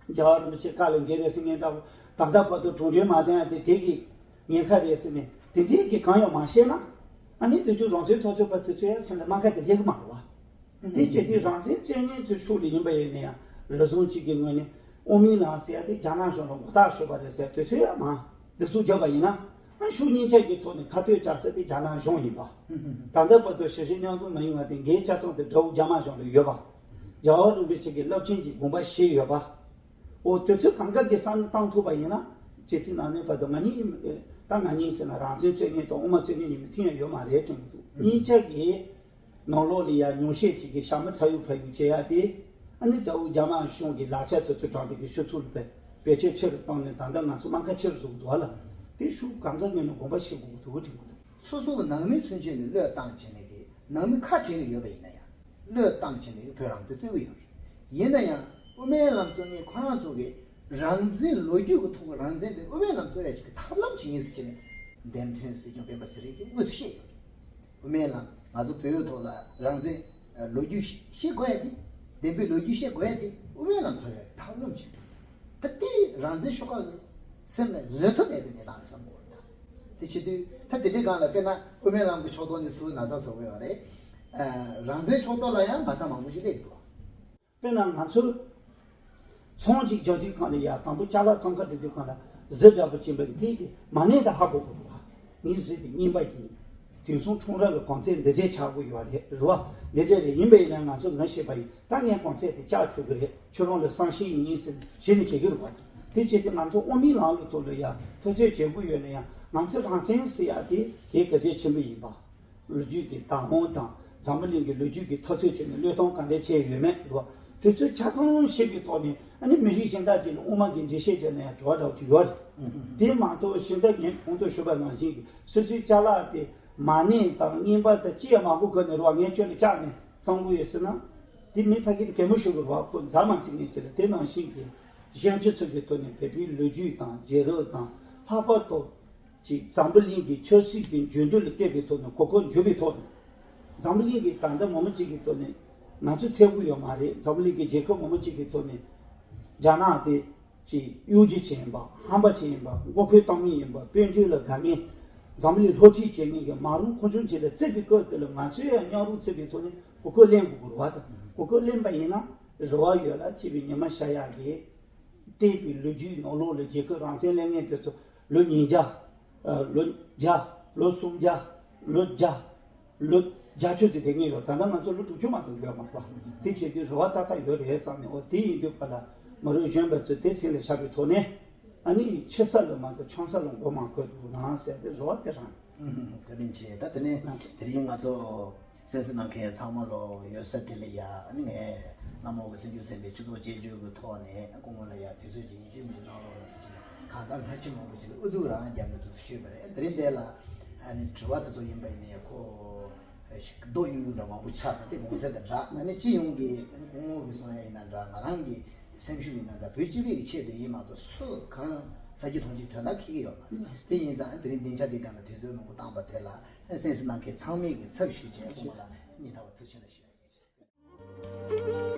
རྒྱལ་བ་རིན་པོ་ཆེ་བཀའ་ལ་འགལ་རེད་ཟེར་མཁན་འདྲ་བོ། ད་ལྟ་བར་དུ་གྲུབ་འབྲས་མ་ཐོན་ཡ་དེ་དེ་གི་ཉེན་ཁ་རེད་ཟེར་ནས་དེ་འདྲའི་གི་གང་ཡང་མ་བཤད་ན། ཨ་ནི་དུས་ཚོད་རང་བཙན་ཐོག་ཚོད་པ་དུས་ཚོད་ཡ་སེམས་ལ་རྨ་ཁ་དེ་སླེབས་ཀྱི་མ་རེད་བ། དེ་བྱས་དུས་རང་བཙན་རྩོད་མཁན་ཚོའི་ཤུགས་ལ་ཡིན་པ་ཡིན་ན་ཡང་རེ་ཟུང་གཅིག་གི་ངོས་ནས་དབུ་མའི་ལམ་ཟེར་ཡ་དེ་རྒྱ་ནག་གཞུང་ལ་མགོ་བཏགས་ཞོག་པ་རེད་ཟེར་དུས་ཚོད་ཡ་མ་འདི་ཚོ་བརྒྱབ་པ་ཡིན་ན། ཨ་ཤུགས་གཉིས་ཆ་གི་ཐོག་ནས་ཁ་གཏད་བཅག་ས་དེ་རྒྱ་ནག་གཞུང་ཡིན་པ། ད་ལྟ་བར་དུ་ཞི་བྱེད་མཉམ་འཛོམས་མ་ཡོང་བ་དེ་འགན་ཆ་ཚང་དེ་དགྲ་བོ་རྒྱ་དམར་གཞུང་ལ་ཡོད་པ། རྒྱལ་བ་རིན་པོ་ཆེ་གི་རླབས་ཆེན་གྱི་དགོངས་པ་བཞེས་ཡོད་པ། འོ་དེ་ཚོ་གང་ག་གི་བསམ་བློ་བཏང་ཐུབ་པ་ཡིན་ན། ཇི་སྲིད་ནང་གནས་བར་དུ་ང་གཉིས་ཡིན། ད་ང་གཉིས་ཟེར་ན་རང་བཙན་རྩོད་མཁན་དང་དབུ་མ་རྩོད་མཁན་གཉིས་མི་མཐུན་ཡ་ཡོད་མ་རེད་དྲན་གྱི་འདུག་གཉིས་ཆ་གི་ནང་ལོགས་ལ་ཡ་ཉུང་ཤས་ཅིག་གིས་ཞྭ་མོ་ཚ་གཡུག་ཕ་གཡུག་བྱེད་ཡ་དེ། ཨ་ནི་དགྲ་བོ་རྒྱ་དམར་གཞུང་གི་ལག་ཆ་དེ་ཚོ་དྲངས་ཏེ་གི་ཤུགས་ཚུགས་ལ་བེད་སྤྱོད་ཆེ་རུ་བཏང་ནས་ད་ལྟ་ང་ཚོ་རྨ་ཁ་ཆེ་རུ་བཟོ་གི་འདུག་ཨ་ལ། དེ་ཤུགས་གང་ག་ངོས་ནས་དགོངས་པ་བཞེས་དགོས་ཀྱི་འདུག་དྲན་གྱི་འདུག་སོ་སོ་གི་ནང་མི་ཚུན་ཆད་ནས་བློས་བཏང་བྱས་ནས་གི་ནང་མི་ཁ་བྲལ་གི་ཡོད་པ་ཡིན་ན་ཡང་། བློས་བཏང་བྱས་ནས་བོད་རང་བཙན་རྩོད་ཀྱི་ཡོད་རེད། ཡིན་ན་ཡང་དབུ་མའི་ལམ་རྩོད་མཁན་ཁོ་རང་ཚོ་གི་རང་བཙན་ལོ་རྒྱུས་ཀྱི་ཐོག་གི་རང་བཙན་དེ་དབུ་མའི་ལམ་རྩོད་ཡ་ཅིག་གི་ཐབས་ལམ་ཅིག་ཡིན་ཟེར་བྱས་ནས་འདེམས་ཐོན་སྲིད་སྐྱོང་སྤེན་པ་ཚེ་རིང་གིས་དངོས་སུ་བཤད་ཡོད་རེད། དབུ་མའི་ལམ་ང་ཚོ་བོད་ཡུལ་ཐོག་ལ་རང་བཙན་ལོ་རྒྱུས་ཤེས་དགོས་ཡ་དེ། བདེན་པའི་ལོ་རྒྱུས་ཤེས་དགོས་ཡ་དེ་དབུ་མའི་ལམ་ཐོབ་ཡ་ཐབས་ལམ་ཅིག་རེད། ད་དེ་རང་བཙན་ཤོག་ཁག་གི་སེམས་ལ་བཟོད་ཐབས་མེད་པའི་གནས་སྟངས་རེད་བསམ་གྱི་ཡོད་རེད། ད་དེ་བྱེད་དུས་ད་དེ་འདྲའི་སྒང་ལ་དཔེར་ན་དབུ་མའི་ལམ་གྱི་ཕྱོགས་གཏོགས་ནས་ཚུར་ན་ཚ་བཟོ་གི་ཡོད་རེད། ཨ། རང་བཙན་ཕྱོགས་གཏོགས་ལ་ཡང་ན་ཚ་མང་པོ་ཞིག་སླེབས་འདུག་དཔེར་ན་ང་ཚོ་ཚོང་ཅིག་རྒྱག་དུས་སྒང་ལ་ཡ་དང་པོ་ཅ་ལག་བཙོང་ག་འགྲོ་དུས་སྒང་ལ་གཟི་འདྲ་པོ་ཅན་པ་འདི་གི་མ་ནས་ད་ཧ་གོ་དགོས་རེད་བ། ངའི་གཟི་དེ་རྙིང་པ་ཡིན། དེང་སང་ཁྲོམ་ར་ལ་གོང་ཚད་འདི་ཚད་ཆགས་དགོས་ཡོད་རེད། རེད་བ། འདི་འདྲ་རེད། ཡིན་པ་ཡིན་ན་ང་ཚོ་ང་ཤེས་པ་ཡིན། ད་ངས་གོང་ཚད་དེ་བཅག་ཆོག་གི་རེད། ཁྱོད་རང་ལ་བསམ་ཤེས་ཡིན་ཟེར་གཞི་ནས་བྱེད་ཀྱི་རེད་བ། དེ་བྱེད་དུས་ང་ཚོ་དབུ་མའི་ལམ་ལ་ཐོག་ལ་ཡ་འཐབ་རྩོད་བྱེད་དགོས་ཡོད་ན་ཡང་ང་ཚོ་རང་བཙན་ཟེར་ཡ་དེ་གལ་ག་ཚད་ཆེན་པོ་ཡིན་པ། ལོ་རྒྱུས་ཀྱི་བདག་དབང་དང་འཛམ་བུ་གླིང་གི་ལོ་རྒྱུས་ཀྱི་འཐབ་རྩོད་བྱས་ནས་བློས་གཏོང་ག་འདྲས་བྱས་ཡོད་མེད་རེད་བ། དེ་ཚོ་ཆ་ཚང་ཤེས་པའི་ཐོག་ནས་ཨ་ནི་མི་རིགས་གཞན་དག་ཅིག་ལ་དབུ་མ་གི་འགྲེལ་བཤད་བརྒྱབ་ན་ཡང་དྲི་བ་འདྲ་བོ་ཅིག་ཡོད་རེད། དེ་མ་གཏོགས་གཞན་དག་ངས་གོང་དུ་ཞུས་པ་ནང་བཞིན་གྱི་སོ་སོའི་ཅ་ལག་དེ་མ་ནས་དང་རྙིང་པ་དང་ཅི་ཡང་མ་དགོས་གོ་ནས་རེད་བ། ངས་ཁྱོད་ལ་བཅག་ནས་གཙང་པོ་ཡོད་ཟེར་ན། དེ་མི་ཕ་གི་དེ་གད་མོ་ཤོར་གི་རེད་བ། ཁོ་མཛའ་མ་བརྩི་མཁན་ཅིག་ལ། དེ་ནང་བཞིན་གྱི་གཞོན་སྐྱེས་ཚོ་གི་ཐོག་ནས་བོད་པའི་ལོ་རྒྱུས་དང་རྒྱལ་རབས་དང་ལྷག་པར་དུ་ཅིག་འཛམ་བུ་གླིང་གི་ཆབ་སྲིད་ཀྱི་འགྱུར་འགྲོས་ལ་བལྟས་པའི་ཐོག་ནས་གོ་སྐབས་འབྱོར་བའི་ཐོག་ནས། འཛམ་བུ་གླིང་གི་ད་ལྟ་མང་པོ་ཅིག་གི་ཐོག་ནས་ང་ཚོ་འཚེར་དགོས་ཡོད་མ་རེད། འཛམ་བུ་གླིང་གི་རྒྱལ་ཁབ་མང་པོ་ཅིག་གི་ཐོག་ནས་རྒྱ་ནག་དེ་ཅིག་གཡོ་སྒྱུ་བྱེད་མཁན་པ། ཧམ་པ་བྱེད་མཁན་པ། མགོ་འཁོར་གཏོང་མཁན་ཡིན་པ། དཔལ་འབྱོར་ལ་དགའ་མཁན། འཛམ་གླིང་སློབ་ཁྲིད་བྱེད་མཁན་གྱི་མ་རུང་ཁོང་ཆུང་ཅིག་ལ་བརྩི་བའི་སྐབས་དེ་ལ་ང་ཚོས་ཡང་མཉམ་རུབ་བརྩི་བའི་ཐོག་ནས་གོ་སྐབས་ལེན་དགོས་ཀྱི་རེད་བ། དང་གོ་སྐབས་ལེན་པ་ཡིན་ན་རེ་བ་ཡོད་ལ། སྐྱིད་པའི་ཉི་མ་ཤར་ཡག་གི། བལྟས་པའི་ལོ་རྒྱུས་ནང་ལོགས་ལ་རྒྱལ་ཁབ་རང་བཙན་ལེན་མཁན་དེ་ཚོ་ལོ་ཉིས་བརྒྱ། ཨ། ལོ་བརྒྱ། ལོ་སུམ་བརྒྱ། ལོ་བརྒྱ། ལོ་བརྒྱད་ཅུ་དེ་བསྡད་མཁན་ཡོད། ད་ལྟ་ང་ཚོ་ལོ་དྲུག་ཅུ་མ་གཏོགས་ཡོད་མ་རེད་པ། དེ་བྱེད་དུས་རེ་བ་ཏག་ཏག་ཡོད་རེད་བསམ་ནས། འོ་དེ་ཡིན་དུས་ཕར་ལ་མ་རུ་གཞོན་པ་ཚོས་དེ་སེམས་ལ་བཞག་པའི་ཐོག་ནས། ཨ་ནི་ཆེ་ས་ལ་མ་གཏོགས་ཆུང་ས་ལ་མགོ་མ་འཁོར་འདུག་ན་ཟེར་ཏེ་རེ་བ་དེ་རང་། ཨུམ། བཀའ་དྲིན་ཆེ། ད་དེ་ནས་དེ་རིང་ང་ཚོ་གསན་གཟིགས་གནང་མཁན་ཚང་མ་ལོ་ཡོད་ས་དེ་ལ་ཡ། ཨ་ནི་ངས་རྣམ་པ་གི་སེམས་རྒྱུད་ཚན་པའི་སྤྱི་ཚོགས་དཔྱད་བརྗོད་ཀྱི་ཐོག་ནས་སྐུ་ངོ་ལ་ཡ་དུས་ཚོད་ཅིག་ཡིན་གཅིག་མིན་གཅིག་གནང་རོགས་གནང་ཟེར་གྱི་ནས། གང་ལྟར་སྔ་ཕྱི་མང་པོ་ཅིག་ལ་ཨུ་ཚུགས་རང་རྒྱབ་ནས་དུ་ཞུས་པ་རེད། དེ་རིང་འདི་ལ་ཨ་ནི་དྲི་བ་དེ་ཚོ་ཡིན་པ་ཡིན་ན་ཡ་ཁོ་ཞིག་རྡོ་གཡུག་གཡུག་འདྲ་མང་པོ་ཆགས་ས་དེ་གོང་གསལ་དང་འདྲ། ཨ་ནི་སྤྱི་ཡོངས་ཀྱི་ཨ་ནི་སྐུ་ངོ་གིས་གསུང་ཡ་ཡིན་ན་འདྲ། ང་རང་གི་སེམས་ཤུགས་ཡིན་ན་འདྲ། བོད་སྤྱི་པའི་ཆེད་དུ་ཡིན་མ་གཏོགས་སུ་གང་ས་ཀྱི་མཐོང་ཆེན་དོན་དག་ཁེལ་གྱི་ཡོད་མ་རེད། དེ་ཡིན་ཙང་དེ་རིང་སྡིངས་ཆ་འདི་སྒང་ལ་དུས་ཚོད་མང་པོ་བཏང་པ་དེ་ལ་གསན་གཟིགས་གནང་མཁན་ཚང་མས་ཀྱི་ཚབ་ཞུས་བྱས་སྐུ་ངོ་ལ་སྙིང་ཐག་པ་ཐུགས་རྗེ་ཆེ་ཞུ་ཡ་ཡིན།